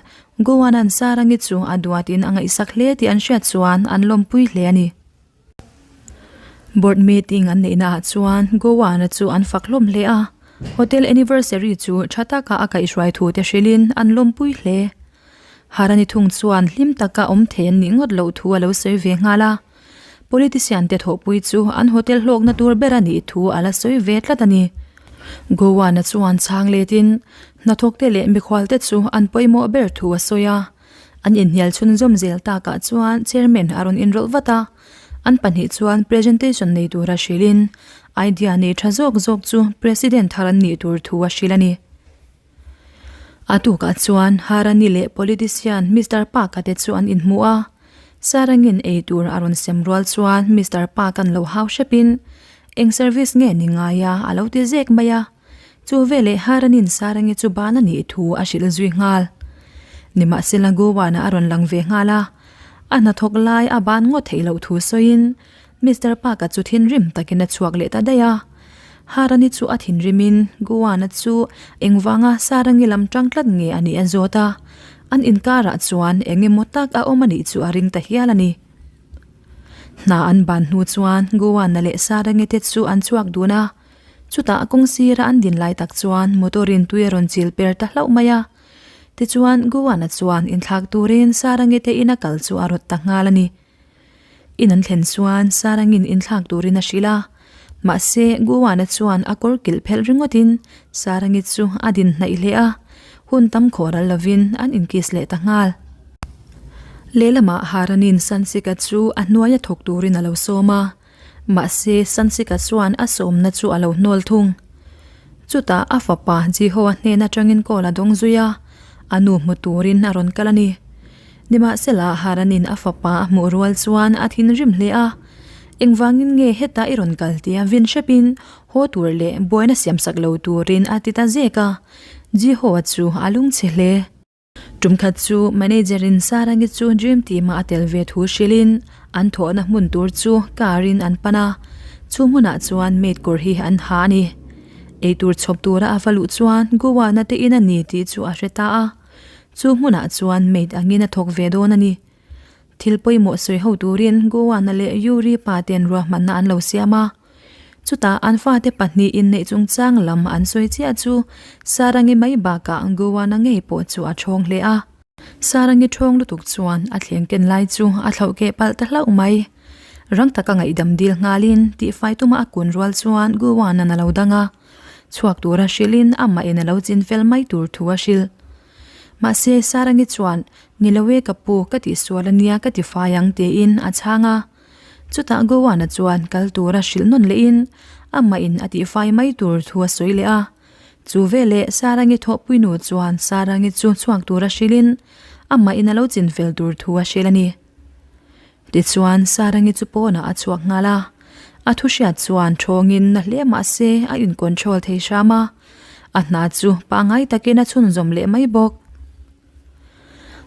Gowanan Sarangi chu a duatin a ngaihsak hle tih an hriat chuan an lawmpui hle a ni. Board meeting an neihna ah chuan Gowana chu an fak hlawm hle a, hotel anniversary chu tha taka a kaihhruai thu te hrilhin an lawmpui hle. Harani thung chuan hlim taka awm thei an nih ngawt loh thu a lo sawi ve nghal a, politician te thawhpui chu an hotel hlawkna tur ber a nih thu a la sawi ve tlat a ni. Gowana chuan chhang letin hnathawkte leh mikhualte chu an pawimawh ber thu a sawi a. An inhnial chhunzawm zel takah chuan chairman a rawn inrawlh vat a, an pahnih chuan presentation nei tura hrilhin idea nei tha zawk zawk chu president thar an nih tur thu a hrilh a ni. A tukah chuan Harani leh politician Mister Park-a te chu an inhmu a, Sarangin ei tur a rawn sem rual chuan Mister Park-a'n lo hau hrepin eng service nge ni ngai a a lo ti zek mai a. Chu veleh Haranin Sarangi chu ban a nih thu a hrilh zui nghal. Nimahsela Gowana a rawn lang ve nghal a, a hnathawk lai a ban ngawt theih loh thu sawiin Mister Park-a chu thinrim takin a chhuak leh ta daih a. Harani chu a thinrimin Gowana chu engvanga Sarangi lam tang tlat nge a nih a zawt a, an inkarah chuan eng emaw tak a awm a nih chu a ring ta hial a ni. Hna an ban hnu chuan Gowana leh Sarangi te chu an chhuak dun a. Chutah kawng sira an din lai tak chuan motor in tui a rawn chil per ta hlauh mai a. Tichuan Gowana chuan inthlak turin Sarangi te ina kal chu a rawt ta nghal a ni. In an thlen chuan Sarangin inthlak turin a hrilh a. Mahse Gowana chuan a kawr kilh phelh ringawtin Sarangi chu a din hnaih hle a, hun tam khawh ral lovin an inkiss leh ta nghal. Lehlamah Haranin Sansika chu a hnuaia thawk turin a lo sawm a. Mahse, Sansika chuan a sawmna chu a lo hnawl thung. Chutah a fapa Jehoa hnen atangin call a dawng zui a, a nu hmu turin a rawn kal a ni. Nimahsela, Haranin a fapa a hmuh rual chuan a thinrim hle a, Engvangin nge hetah i rawn kal tia vin hrepin haw tur leh buaina siamsak lo turin a ti ta zek a, Jehoa chu a lungchhe hle. Tumkhat chu manager in Sarangi chu Dream Team ah a tel ve thu hrilhin an thawhna hmun tur chu car in an pan a, chu hmunah chuan maid kawr hi an ha a ni. Eitur chhawp tura a va luh chuan Goa-na te in a ni tih chu a hre ta a, chu hmunah chuan maid angin a thawk ve dawn a ni. Thil pawimawh sawi ho turin Goa-na leh Yuri pa ten ruahmanna an lo siam a. Chutah an fate pahnih inneih chungchang lam an sawi chiah chu Sarangi mai bakah Goa-na ngei pawh chu a ṭhawng hle a. Sarangi ṭhawng lutuk chuan a thleng ken lai chu a thlauh keh palh ta hlauh mai. Rang taka ngaihdam dil nghalin tihfai tuma a kun rual chuan Goa-na'n a lo dang a. Chhuak tura hrilhin amahin a lo chin fel mai tur thu a hrilh. Mahse Sarangi chuan, Ni lo e ka pu, ka tihsual a nia ka tifai ang tiin a chhang a. Chutah Gowana chuan kal tura hrilh nawn lehin amahin a tihfai mai tur thu a sawi leh a. Chu veleh Sarangi thawhpuinu chuan Sarangi chu chhuak tura hrilhin amahin a lo chinfel tur thu a hrilh a ni. Tichuan Sarangi chu pawnah a chhuak nghal a. A thu hriat chuan thawngin na hle mah se a in-control thei hram a. A hna chu pangngai takin a chhunzawm leh mai bawk.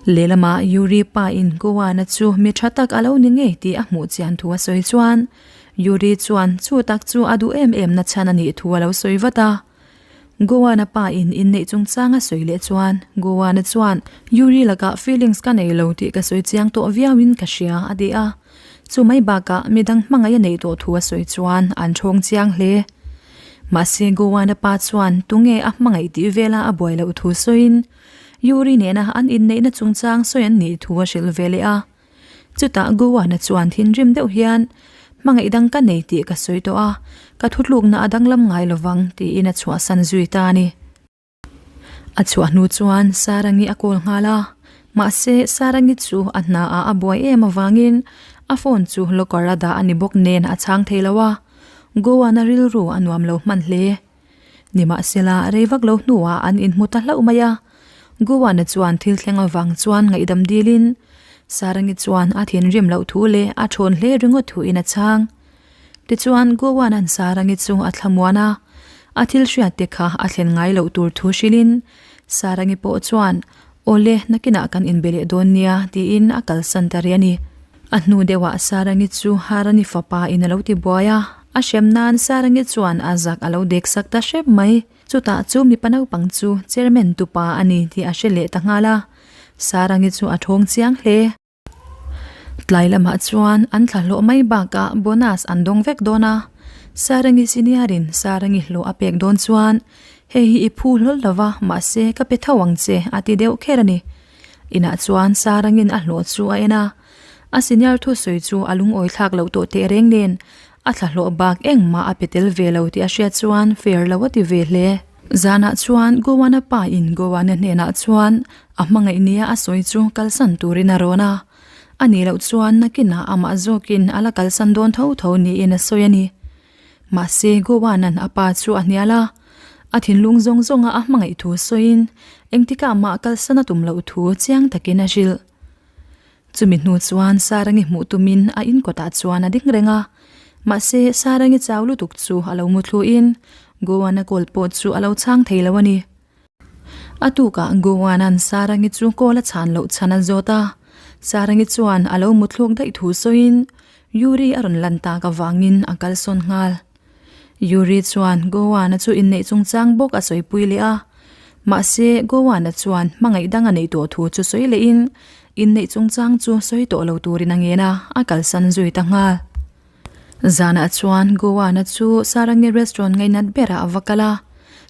Lehlamah Yuri pa in Gowana chu mi tha tak a lo ni ngei tih a hmuh chian thu a sawi chuan Yuri chuan chu tak chu a duh em em na chhan a nih thu a lo sawi vat a. Gowana pa in inneih chungchang a sawi leh chuan Gowana chuan Yuri lakah feelings ka nei lo tih ka sawi chiang tawh viau in ka hria a ti a. Chu mai bakah midang hmangaih a neih tawh thu a sawi chuan an thawng chiang hle. Mahse Gowana pa chuan tunge a hmangaih tih vela a buai loh thu sawiin Yuri nena an inneihna chungchang sawi an nih thu a hrilh ve leh a. Chutah Gowana chuan thinrim deuh hian, Hmangaih dang ka nei tih ka sawi tawh a, ka thutlukna a danglam ngai lovang, tiin a chhuahsan zui ta a ni. A chhuah hnu chuan Sarangi a call nghal a, mahse Sarangi chu a hnaah a buai em avangin a phone chu locker a dah a ni bawk nen a chhang thei lo a, Gowana rilru a nuam lo hman hle. Nimahsela, rei vak lo hnuah an inhmu ta hlauh mai a. Gowana chuan thil thleng avang chuan ngaihdam dilin Sarangi chuan a thinrim loh thu leh a thawn hle ringawt thuin a chhang. Tichuan, Gowana'n Sarangi chu a thlamuan a, a thil hriat te kha a thlen ngai loh tur thu hrilhin Sarangi pawh chuan, Awle, nakinah kan inbe leh dawn nia, tiin a kalsan ta rih a ni. A hnu deuhah Sarangi chu Harani fapa in a lo ti buai a, a hrem nan Sarangi chuan a zak a lo dek sak ta hrep mai. Chutah chu mipa naupang chu chairman tupa a ni tih a hre leh ta nghal a, Sarangi chu a thawng chiang hle. Tlai lamah chuan an thla hlawh mai bakah bonus an dawng vek dawn a, Sarangi senior in Sarangi hlawh a pek dawn chuan hei hi i phu hlawl lo va mahse ka pe tho ang che a ti deuh kher a ni. Inah chuan Sarangin a hlawh chu a en a, a senior thusawi chu a lungawi thlak loh tawh teh reng nen. A thlahlawh bak engmah a pe tel ve lo tih a hriat chuan fair lo a ti ve hle. Zanah chuan Gowana pa in Gowana hnenah chuan a hmangaih nia a sawi chu kalsan turin a rawn a. A nih loh chuan nakinah amah zawkin a la kalsan dawn tho tho niin a sawi a ni. Mahse Gowanan a pa chu a hnial a. A thinlung zawng zawnga a hmangaih thu sawiin engtikah mah kalsan a tum loh thu chiang takin a hrilh. Chumi hnu chuan Sarangi hmuh tumin a in kawtah chuan a ding reng a. Mahse, Sarangi chau lutuk chu a lo mu thluin Gowana kawl pawh chu a lo chhang thei lo a ni. A tukah Gowana'n Sarangi chu kawl a chhan loh chhan a zawt a. Sarangi chuan a lo mu thluk daih thu sawiin Yuri a rawn lan tak avangin a kalsawn nghal. Yuri chuan Gowana chu inneih chungchang bawk a sawipui leh a. Mahse, Gowana chuan hmangaih dang a neih tawh thu chu sawi lehin inneih chungchang chu sawi tawh lo turin a ngen a, a kalsan zui ta nghal. Zanah chuan Gowana chu Sarangi restaurant ngainat berah a va kal a.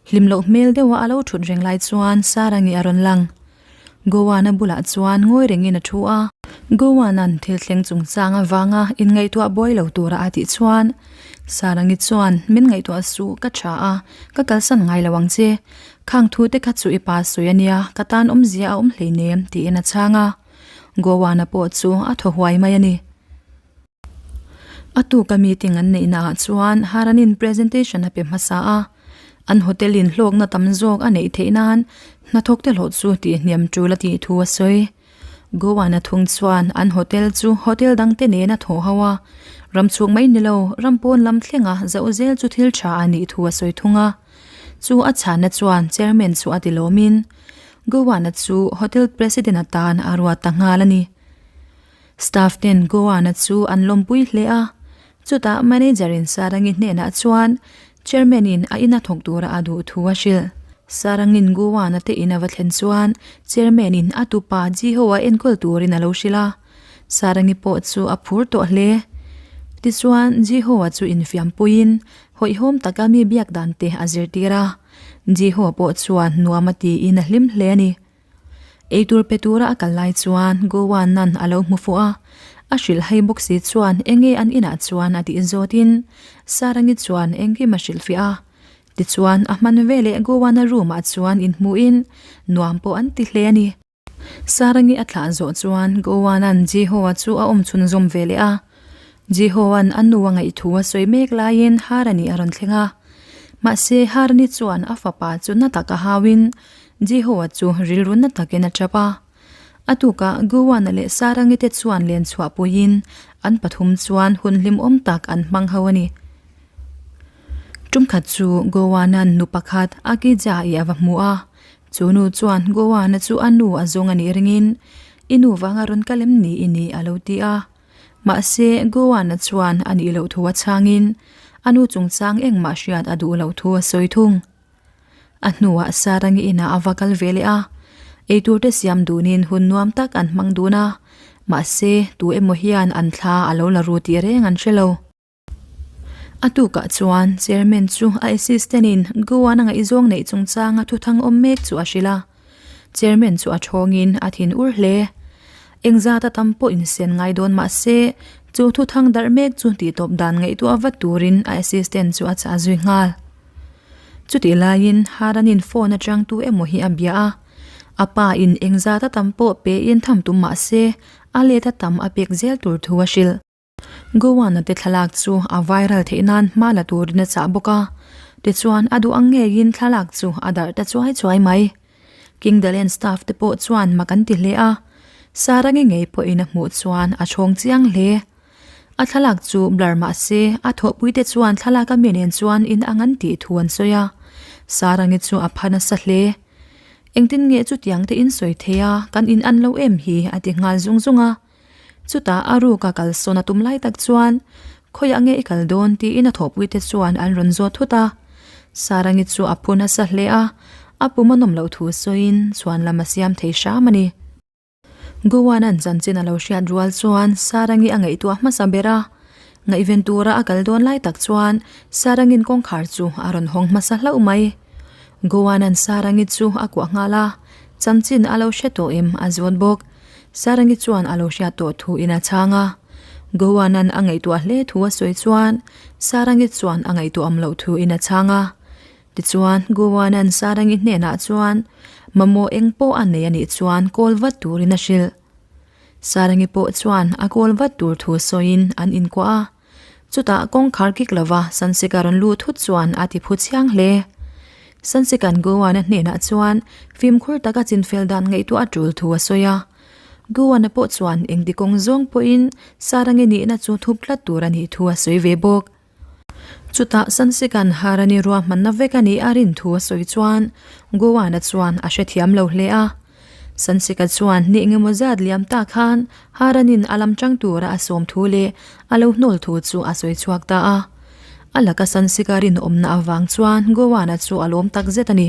Hlim loh hmel deuha a lo thut reng lai chuan Sarangi a rawn lang. Gowana bulah chuan ngawi rengin a thu a. Gowana'n thil thleng chungchang avanga inngaihtuah buai lo tura a tih chuan Sarangi chuan min ngaihtuah suh ka tha a, ka kalsan ngai lo ang che. Khang thu te kha chu i pa sawi a nia, ka tan awmzia a awm hleinem tiin a chhang a. Gowana pawh chu a thaw huai mai a ni. A tuka meeting an neih naah chuan Haranin presentation a pe hmasa a, an hotel in hlawkna tam zawk a neih theih nan hnathawk te hlawh chu tih hniam tul a tih thu a sawi. Goa-na thung chuan an hotel chu hotel dang te nen a thawh ho a, ram chhung mai ni lo ram pawn lam thlenga zoh zel chu thil tha a nih thu a sawi thung a. Chu a chhanna chuan chairman chu a ti lawmin Goa-na chu hotel president atan a ruat ta nghal a ni. Staff ten Goa-na chu an lawmpui hle a, chutah manager in Sarangi hnenah chuan chairman in a ina thawk tura a duh thu a hrilh. Sarangin Goa-na te in a va thlen chuan chairman in a tupa Jiho-a enkawl turin a lo hrilh a, Sarangi pawh chu a phur tawh hle. Tichuan Jiho-a chu infiampuiin hawihhawm taka mi biak dan te a zirtir a, Jiho pawh chuan nuam a tiin a hlim hle a ni. Eitur pe tura a kal lai chuan Goa nan a lo hmu fuh a, a hrilh hai bawk si chuan enge an inah chuan a tih zawtin Sarangi chuan engkim a hrilhfiah a. Tichuan a hman veleh Goa-na room ah chuan inhmuhin nuam pawh an ti hle a ni. Sarangi a thlah zawh chuan Goa-na'n Jiho-a chu a awm chhunzawm ve leh a. Jiho-a'n a nu a ngaih thu a sawi mek laiin Harani a rawn thleng a. Mahse Harani chuan a fapa chu na tak a hauin Jehoa chu rilru na takin a tap a. A tukah Gowana leh Sarangi te chuan len chhuah puiin an pathum chuan hun hlimawm tak an hmang ho a ni. Tumkhat chu Gowana'n nu pakhat Akija-i a va hmu a. Chu nu chuan Gowana chu a nu a zawng a nih ringin, I nu vanga rawn kal em ni i nih? a lo ti a. Mahse, Gowana chuan a nih loh thu a chhangin a nu chungchang engmah hriat a duh loh thu a sawi thung. A hnuah Sarangi inah a va kal ve leh a, eitur te siam dunin hun nuam tak an hmang dun a, mahse tu emaw hian an thla a lo la ru tih reng an hre lo. A tukah chuan chairman chu a assistant in Goa-na ngaihzawng neih chungchanga thuthang awm mek chu a hrilh a, chairman chu a thawngin a thin ur hle. Engzat a tam pawh insen ngai dawn mahse chu thuthang darh mek chu tihtawp dan ngaihtuah vat turin a assistant chu a chah zui nghal. Chutih laiin Haranin phone atang tu emaw hi a bia a, a pa in engzat a tam pawh pe in tham tum mah se a let a tam a pek zel tur thu a hrilh. Gowana te thlalak chu a viral theih nan hma la turin a chah bawk a, tichuan a duh ang ngeiin thlalak chu a darh ta chuai chuai mai. King Dalen staff te pawh chuan mak an ti hle a, Sarangi ngei pawhin a hmuh chuan a chhawng chiang hle. A thlalak chu blur mah se, a thawhpuite chuan thlalak a mi nen chuan in ang an tih thu an sawi a. Sarangi chu a pha nasa hle. Engtin nge chutiang te in sawi thei a, kan in an lo em hi a ti nghal zung zung a. Chutah a ruka kalsawn a tum lai tak chuan, Khawiah nge i kal dawn tiin a thawhpuite chuan an rawn zawt thut a. Sarangi chu a phu nasa hle a, a pum a nawm loh thu sawiin chhuan lam a siam thei hram a ni. Gowan-a'n chanchin a lo hriat rual chuan Sarangi a ngaihtuah hmasa ber a. Ngaihven tura a kal dawn lai tak chuan Sarangin kawngkhar chu a rawn hawng hmasa hlauh mai. Gowan-a'n Sarangi chu a kuah nghal a, chanchin a lo hre tawh em a zawt bawk. Sarangi chuan a lo hriat tawh thu in a chhang a. Gowan-a'n a ngaihtuah hle thu a sawi chuan Sarangi chuan a ngaihtuah awm loh thu in a chhang a. Tichuan, Gowan-a'n Sarangi hnenah chuan mamawh eng pawh a nei a nih chuan kawl vat turin a hrilh. Sarangi pawh chuan a kawl vat tur thu sawiin an inkuah a. Chutah kawngkhar kik lova Sansika rawn luh thut chuan a ti phu chiang hle. Sansika'n Gowan-a hnenah chuan fimkhur taka chinfel dan ngaihtuah a tul thu a sawi a. Gowan-a pawh chuan engti kawng zawng pawhin Sarangi nihna chu thup tlat tur a nih thu a sawi ve bawk. Chutah Sansika'n Harani ruahmanna vek a nih a rin thu a sawi chuan Gowan-a chuan a hrethiam lo hle a. Sansika chuan ni engemaw zat liam ta khan Haranin a lam chang tura a sawm thu leh a lo hnawl thu chu a sawi chhuak ta a. A laka Sansika rinawmna avang chuan Gowana chu a lawm tak zet a ni.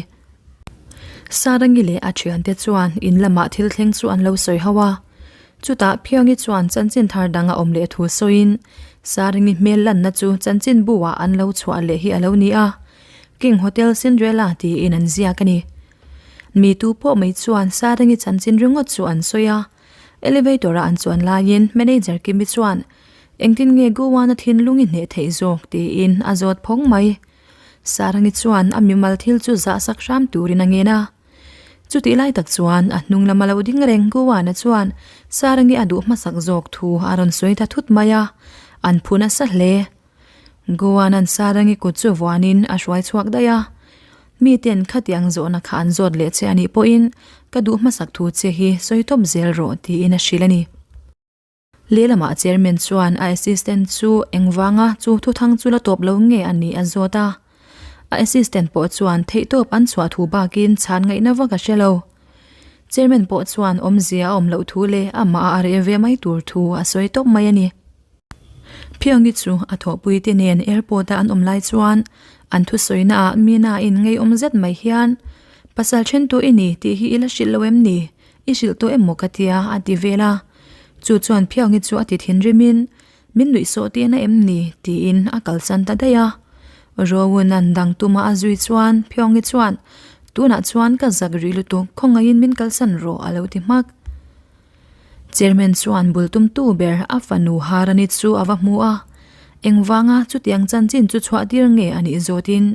Sarangi leh a thiante chuan in lamah thil thleng chu an lo sawi ho a. Chutah Phiangi chuan chanchin thar dang a awm leh thu sawiin Sarangi hmel lanna chu chanchin bu ah an lo chhuah leh hi a lo ni a. King Hotel Cinderella tiin an ziak a ni. Mi tu pawh mai chuan Sarangi chanchin ringawt chu an sawi a, elevator a an chuan laiin manager Kimi chuan engtin nge Goa-na thinlung i hneh theih zawk tiin a zawt phawng mai. Sarangi chuan a mimal thil chu zah sak hram turin a ngen a. Chutih lai tak chuan a hnung lama lo ding reng Goa-na chuan Sarangi a duh hmasak zawk thu a rawn sawi ta thut mai a, an phu nasa hle. Goa-na'n Sarangi kut chu vuanin a hruai chhuak daih a. Miten khatiang zawhna kha an zawt leh che a nih pawhin ka duh hmasak thu che hi sawi tawp zel rawh tiin a hrilh a ni. Lehlamah chairman chuan a assistant chu engvanga chu thuthang chu la tawp lo nge a nih a zawt a. A assistant pawh chuan theihtawp an chhuah thu bakin chhan ngaihna vak a hre lo. Chairman pawh chuan awmzia a awm loh thu leh amah a reh ve mai tur thu a sawi tawp mai a ni. Phiangi chu a thawhpuite nen airport a an awm lai chuan an thusawi naah Mina in ngeiawm zet mai hian, Pasal then tu i ni tih hi i la hrilh lo em ni? I hrilh tawh em maw ka tia a ti vel a. Chu chuan Phiangi chu a ti thinrimin, Min nuih sawh tihna em ni? tiin a kalsan ta daih a. Rowuna'n dang tuma a zui chuan Phiangi chuan, Tunah chuan ka zak rih lutuk, khawngaihin min kalsan rawh a lo ti hmak. Chairman chuan bul tumtu ber a fanu Harani chu a va hmu a, engvanga chutiang chanchin chu chhuah tir nge a nih zawtin,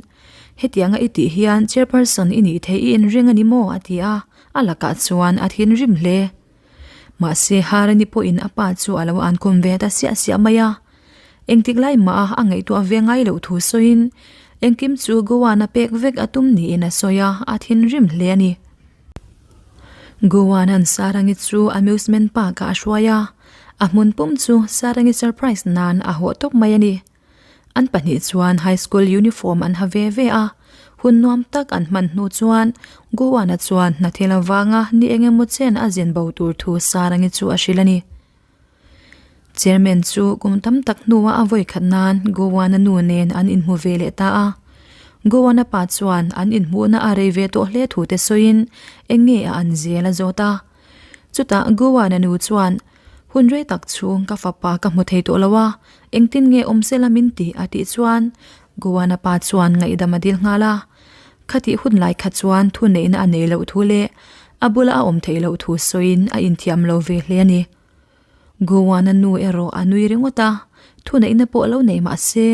Hetianga i tih hian chairperson i nih theih i inring a ni maw? a ti a, a lakah chuan a thinrim hle. Mahse Harani pawhin a pa chu a lo ankhum ve ta siah siah mai a, engtik lai mah a ngaihtuah ve ngai loh thu sawiin engkim chu Goa-na pek vek a tum niin a sawi a, a thinrim hle a ni. Goa-na'n Sarangi chu amusement park-ah a hruai a, a hmun pum chu Sarangi surprise nan a hawh tawp mai a ni. An pahnih chuan high school uniform an ha ve ve a, hun nuam tak an hman hnu chuan Goa-na chuan hna thil avanga ni eng emaw chen a zin bo tur thu Sarangi chu a hrilh a ni. Chairman chu kum tam tak hnuah a vawi khat nan Gowana nu nen an inhmu ve leh ta a. Gowana pa chuan an inhmuhna a rei ve tawh hle thu te sawiin eng nge a an zel a zawt a. Chutah Gowana nu chuan, Hun rei tak chhung ka fapa ka hmu thei tawh lo a, engtin nge awm sela min ti a tih chuan Gowana pa chuan ngaihdam a dil nghal a. Khatih hun lai kha chuan thuneihna a nei loh thu leh a bula a awm theih loh thu sawiin a inthiam lo ve hle a ni. Gowana nu erawh a nui ringawt a, thuneihna pawh lo nei mah se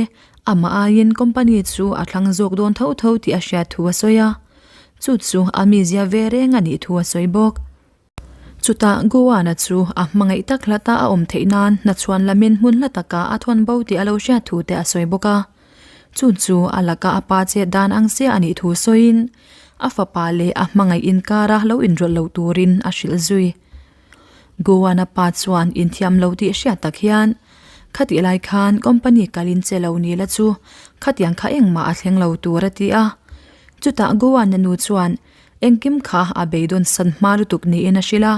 amah aiin company chu a thlang zawk dawn tho tho tih a hriat thu a sawi a, chu chu a mizia ve reng a nih thu a sawi bawk. Chutah Gowana chu a hmangaih tak hlata a awm theih nan hna chhuan lamin hmun hla takah a thawn bo tih a lo hriat thu te a sawi bawk a. Chu chu a laka a pa chet dan ang chiah a nih thu sawiin a fapa leh a hmangaih inkara lo inrawlh lo turin a hrilh zui. Gowana pa chuan inthiam lo tih hriat tak hian khatih lai khan company kalin che lo ni la chu khatiang kha engmah a thleng lo tur a ti a. Chutah Gowana nu chuan Engkim kha a beidawn san hma lutuk niin a hrilh a,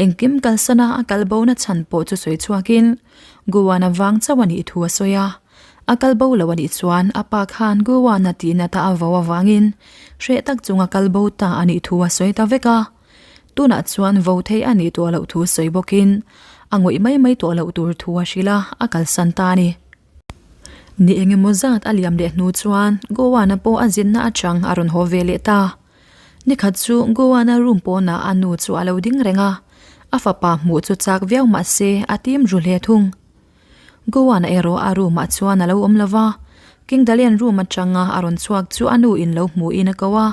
engkim kalsana a kal bona chhan pawh chu sawi chhuakin Gowana vang chauh a nih thu a sawi a. A kal bo lo a nih chuan a pa khan Gowana tihna ta a vo avangin hreh tak chunga kal bo ta a nih thu a sawi ta vek a. Tunah chuan vo thei a nih tawh loh thu sawi bawkin a ngawih mai mai tawh loh tur thu a hrilh a, a kalsan ta a ni. Ni eng emaw zat a liam leh hnu chuan Gowana pawh a zinna atang a rawn haw ve leh ta. Nikhat chu Gowana room pawnah a nu chu a lo ding reng a, a fapa hmuh chu chak viau mah se a tim ru hle thung. Goan-a erawh a room-ah chuan a lo awm lo va, King Dalian room atanga a rawn chhuak chu a nu in lo hmuhin a ko a.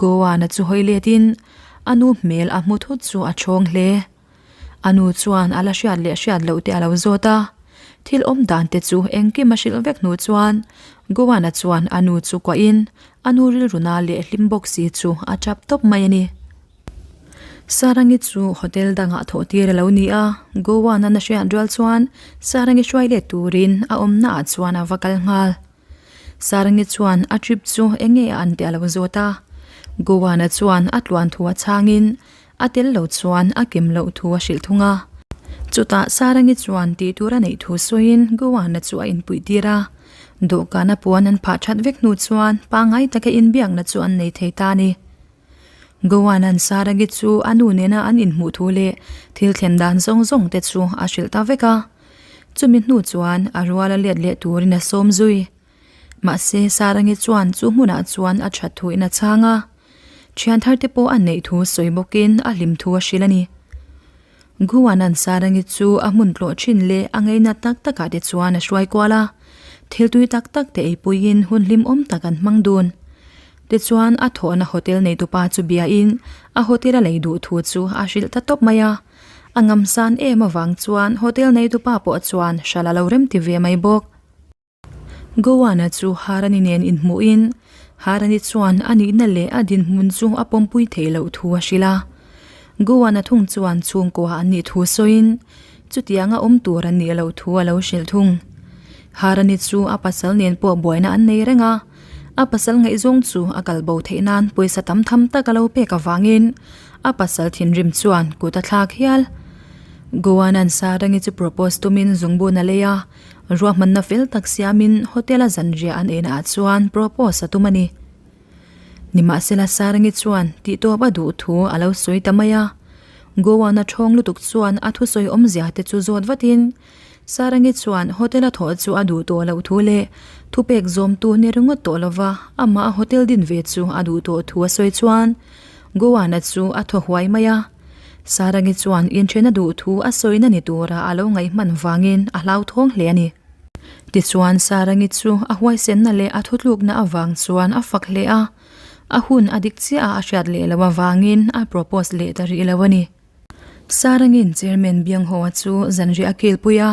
Goan-a chu hawi letin a nu hmel a hmu thut chu a chhawng hle. A nu chuan a la hriat leh hriat loh te a lo zawt a, thil awm dan te chu engkim a hrilh vek hnu chuan Goan-a chuan a nu chu kuahin a nu rilruna leh hlim bawk si chu a tap tawp mai a ni. Sarangi chu hotel dangah thawh tir a lo ni a, Goan-a na hriat rual chuan Sarangi hruai let turin a awmna ah chuan a va kal nghal. Sarangi chuan a trip chu eng nge a an tih a lo zawt a, Goan-a chuan a tluan thu a chhangin a tel lo chuan a kem loh thu a hrilh thung a. Chutah Sarangi chuan tih tur a neih thu sawiin Goan-a chu a inpuih tir a, dawhkana puan an phah that vek hnu chuan pangngai taka inbiakna chu an nei thei ta a ni. Goan-a'n Sarangi chu a nu nena an inhmuh thu leh thil thlen dan zawng zawng te chu a hrilh ta vek a. Chumi hnu chuan a ruala let leh turin a sawm zui. Mahse, Sarangi chuan chu hmunah chuan a that thuin a chhang a. Thian thar te pawh a neih thu sawi bawkin a hlim thu a hrilh a ni. Guanan Sarangi chu a hmun tlawh thin leh a ngaina tak takah te chuan a hruai kual a. Thil tui tak tak te eipuiin hun hlimawm tak an hmang dun. Tichuan, a thawhna hotel neitupa chu biain a hotel a lei duh thu chu a hrilh ta tawp mai a. A ngamsan em avang chuan hotel neitupa pawh chuan hral a lo rem ti ve mai bawk. Gowana chu Harani nen inhmuhin Harani chuan a nihna leh a dinhmun chu a pawmpui theih loh thu a hrilh a. Gowana thung chuan chhungkua an nih thu sawiin chutianga awm tur an nih loh thu a lo hrilh thung. Harani chu a pasal nen pawh buaina an nei reng a. A pasal ngaihzawng chu a kal bo theih nan pawisa tam tham tak a lo pek avangin a pasal thinrim chuan kut a thlak hial. Goanan Sarangi chu propose tumin zungbun a lei a, ruahmanna fel tak siamin hotel a zanriah an eina ah chuan propose a tum a ni. Nimahsela Sarangi chuan tihtawp a duh thu a lo sawi ta mai a. Goana thawng lutuk chuan a thusawi awmzia te chu zawt vatin Sarangi chuan hotel a thawh chu a duh tawh loh thu leh thupek zawmtu ni ringawt tawh lova amah a hotel din ve chu a duh tawh thu a sawi chuan Goana chu a thaw huai mai a. Sarangi chuan inthen a duh thu a sawina ni tura a lo ngaih hman vangin a hlauthawng hle a ni. Tichuan Sarangi chu a huaisenna leh a thutlukna avang chuan a fak hle a, a hun a dik chiah a a hriat leh loh avangin a propose leh ta rih lo a ni. Sarangin Chairman Bianghoa chu zanriah a kilpui a,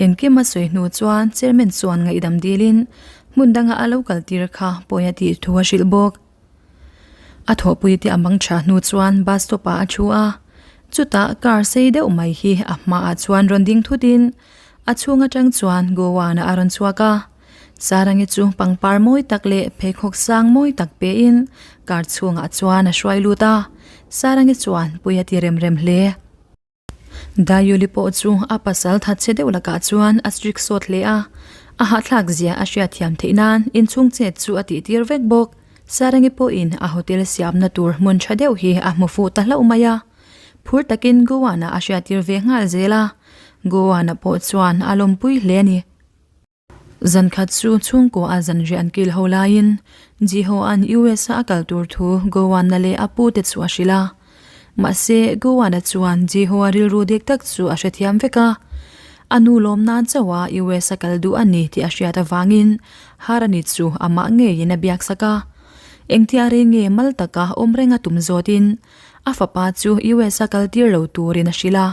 engkim a sawi hnu chuan Chairman chuan ngaihdam dilin hmun danga a lo kaltir kha pawi a tih thu a hrilh bawk. A thawhpui te a mang tha hnu chuan bus stop ah a thu a, chutah car sei deuh mai hi a hmaah chuan rawn ding thutin a chhung atang chuan Goa-na a rawn chhuak a. Sarangi chu pangpar mawi tak leh pheikhawk sang mawi tak pein car chhungah chuan a hruai lut a, Sarangi chuan pui a ti rem rem hle. Dayuli pawh chu a pasal thatchhe deuh lakah chuan a strict sawt hle a, a hahthlak zia a hriatthiam theih nan inchhung chet chu a tih tir vek bawk. Sarangi pawhin a hotel siamna tur hmun tha deuh hi a hmu fuh ta hlauh mai a, phur takin Gowana a hriattir ve nghal zel a, Gowana pawh chuan a lawmpui hle a ni. Zan khat chu chhungkaw a zanriah an kil ho laiin Jiho-a'n US-a a kal tur thu Gowan-a leh a pute chu a hrilh a. Mahse, Gowan-a chuan Jiho-a rilru dik tak chu a hrethiam vek a. A nu lawm nan chauha US-a kal duh a ni tih a hriat avangin Harani chu amah ngeiin a biak sak a. Engtia rei nge mal taka awm reng a tum zawtin a fapa chu US-a kal tir lo turin a hrilh a.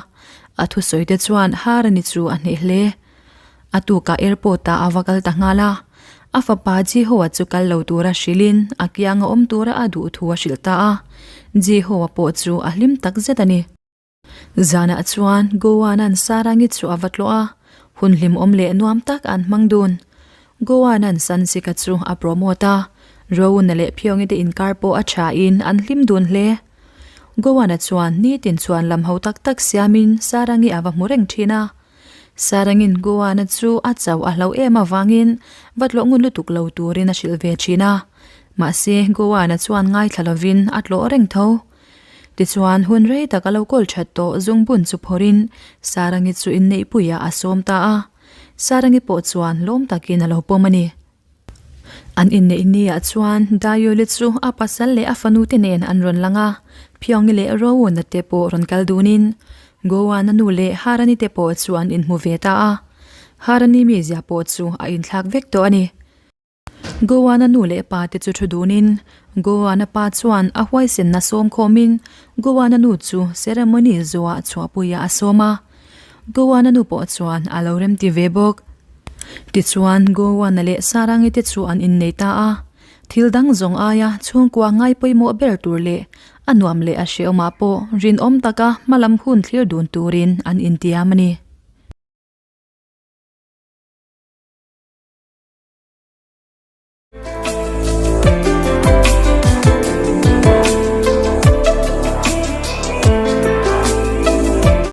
A thusawite chuan Harani chu a hneh hle. A tukah airport ah a va kal ta nghal a, a fapa Jiho-a chu kal lo tura hrilhin a kianga awm tura a duh thu a hrilh ta a, Jiho-a pawh chu a hlim tak zet a ni. Zanah chuan Goan-a'n Sarangi chu a va tlawh a, hun hlimawm leh nuam tak an hmang dun. Goan-a'n Sansika chu a promote a, Rouna leh Phiongi te inkar pawh a thain an hlim dun hle. Goan-a chuan nitin chuan lam ho tak tak siamin Sarangi a va hmu reng thin a, Sarangin Goana chu a chauh a hlo em avangin va tlawh ngun lutuk lo turin a hrilh ve thin a, mahse Goana chuan ngaithla lovin a tlawh reng tho. Tichuan hun rei tak a lo kawl that tawh zungbun chu phawrhin Sarangi chu inneihpuiah a sawm ta a, Sarangi pawh chuan lawm takin a lo pawm a ni. An inneih niah chuan Dayoli chu a pasal leh a fanu te nen an rawn lang a, Phiongi leh Rowuna te pawh rawn kal dunin Gowana nu leh Harani te pawh chu an inhmu ve ta a. Harani mizia pawh chu a inthlak vek tawh a ni. Gowana nu leh pa te chu thu dunin Gowana pa chuan a huaisenna sawm khawmin Gowana nu chu ceremony zawhah chhuahpuiah a sawm a. Gowana nu pawh chuan a lo remti ve bawk. Tichuan Gowana leh Sarangi te chu an innei ta a. Thil dang zawng aia chhungkua ngai pawimawh ber tur leh a nuam leh a hrehawmah pawh rinawm taka hmalam hun thlir dun turin an intiam a ni.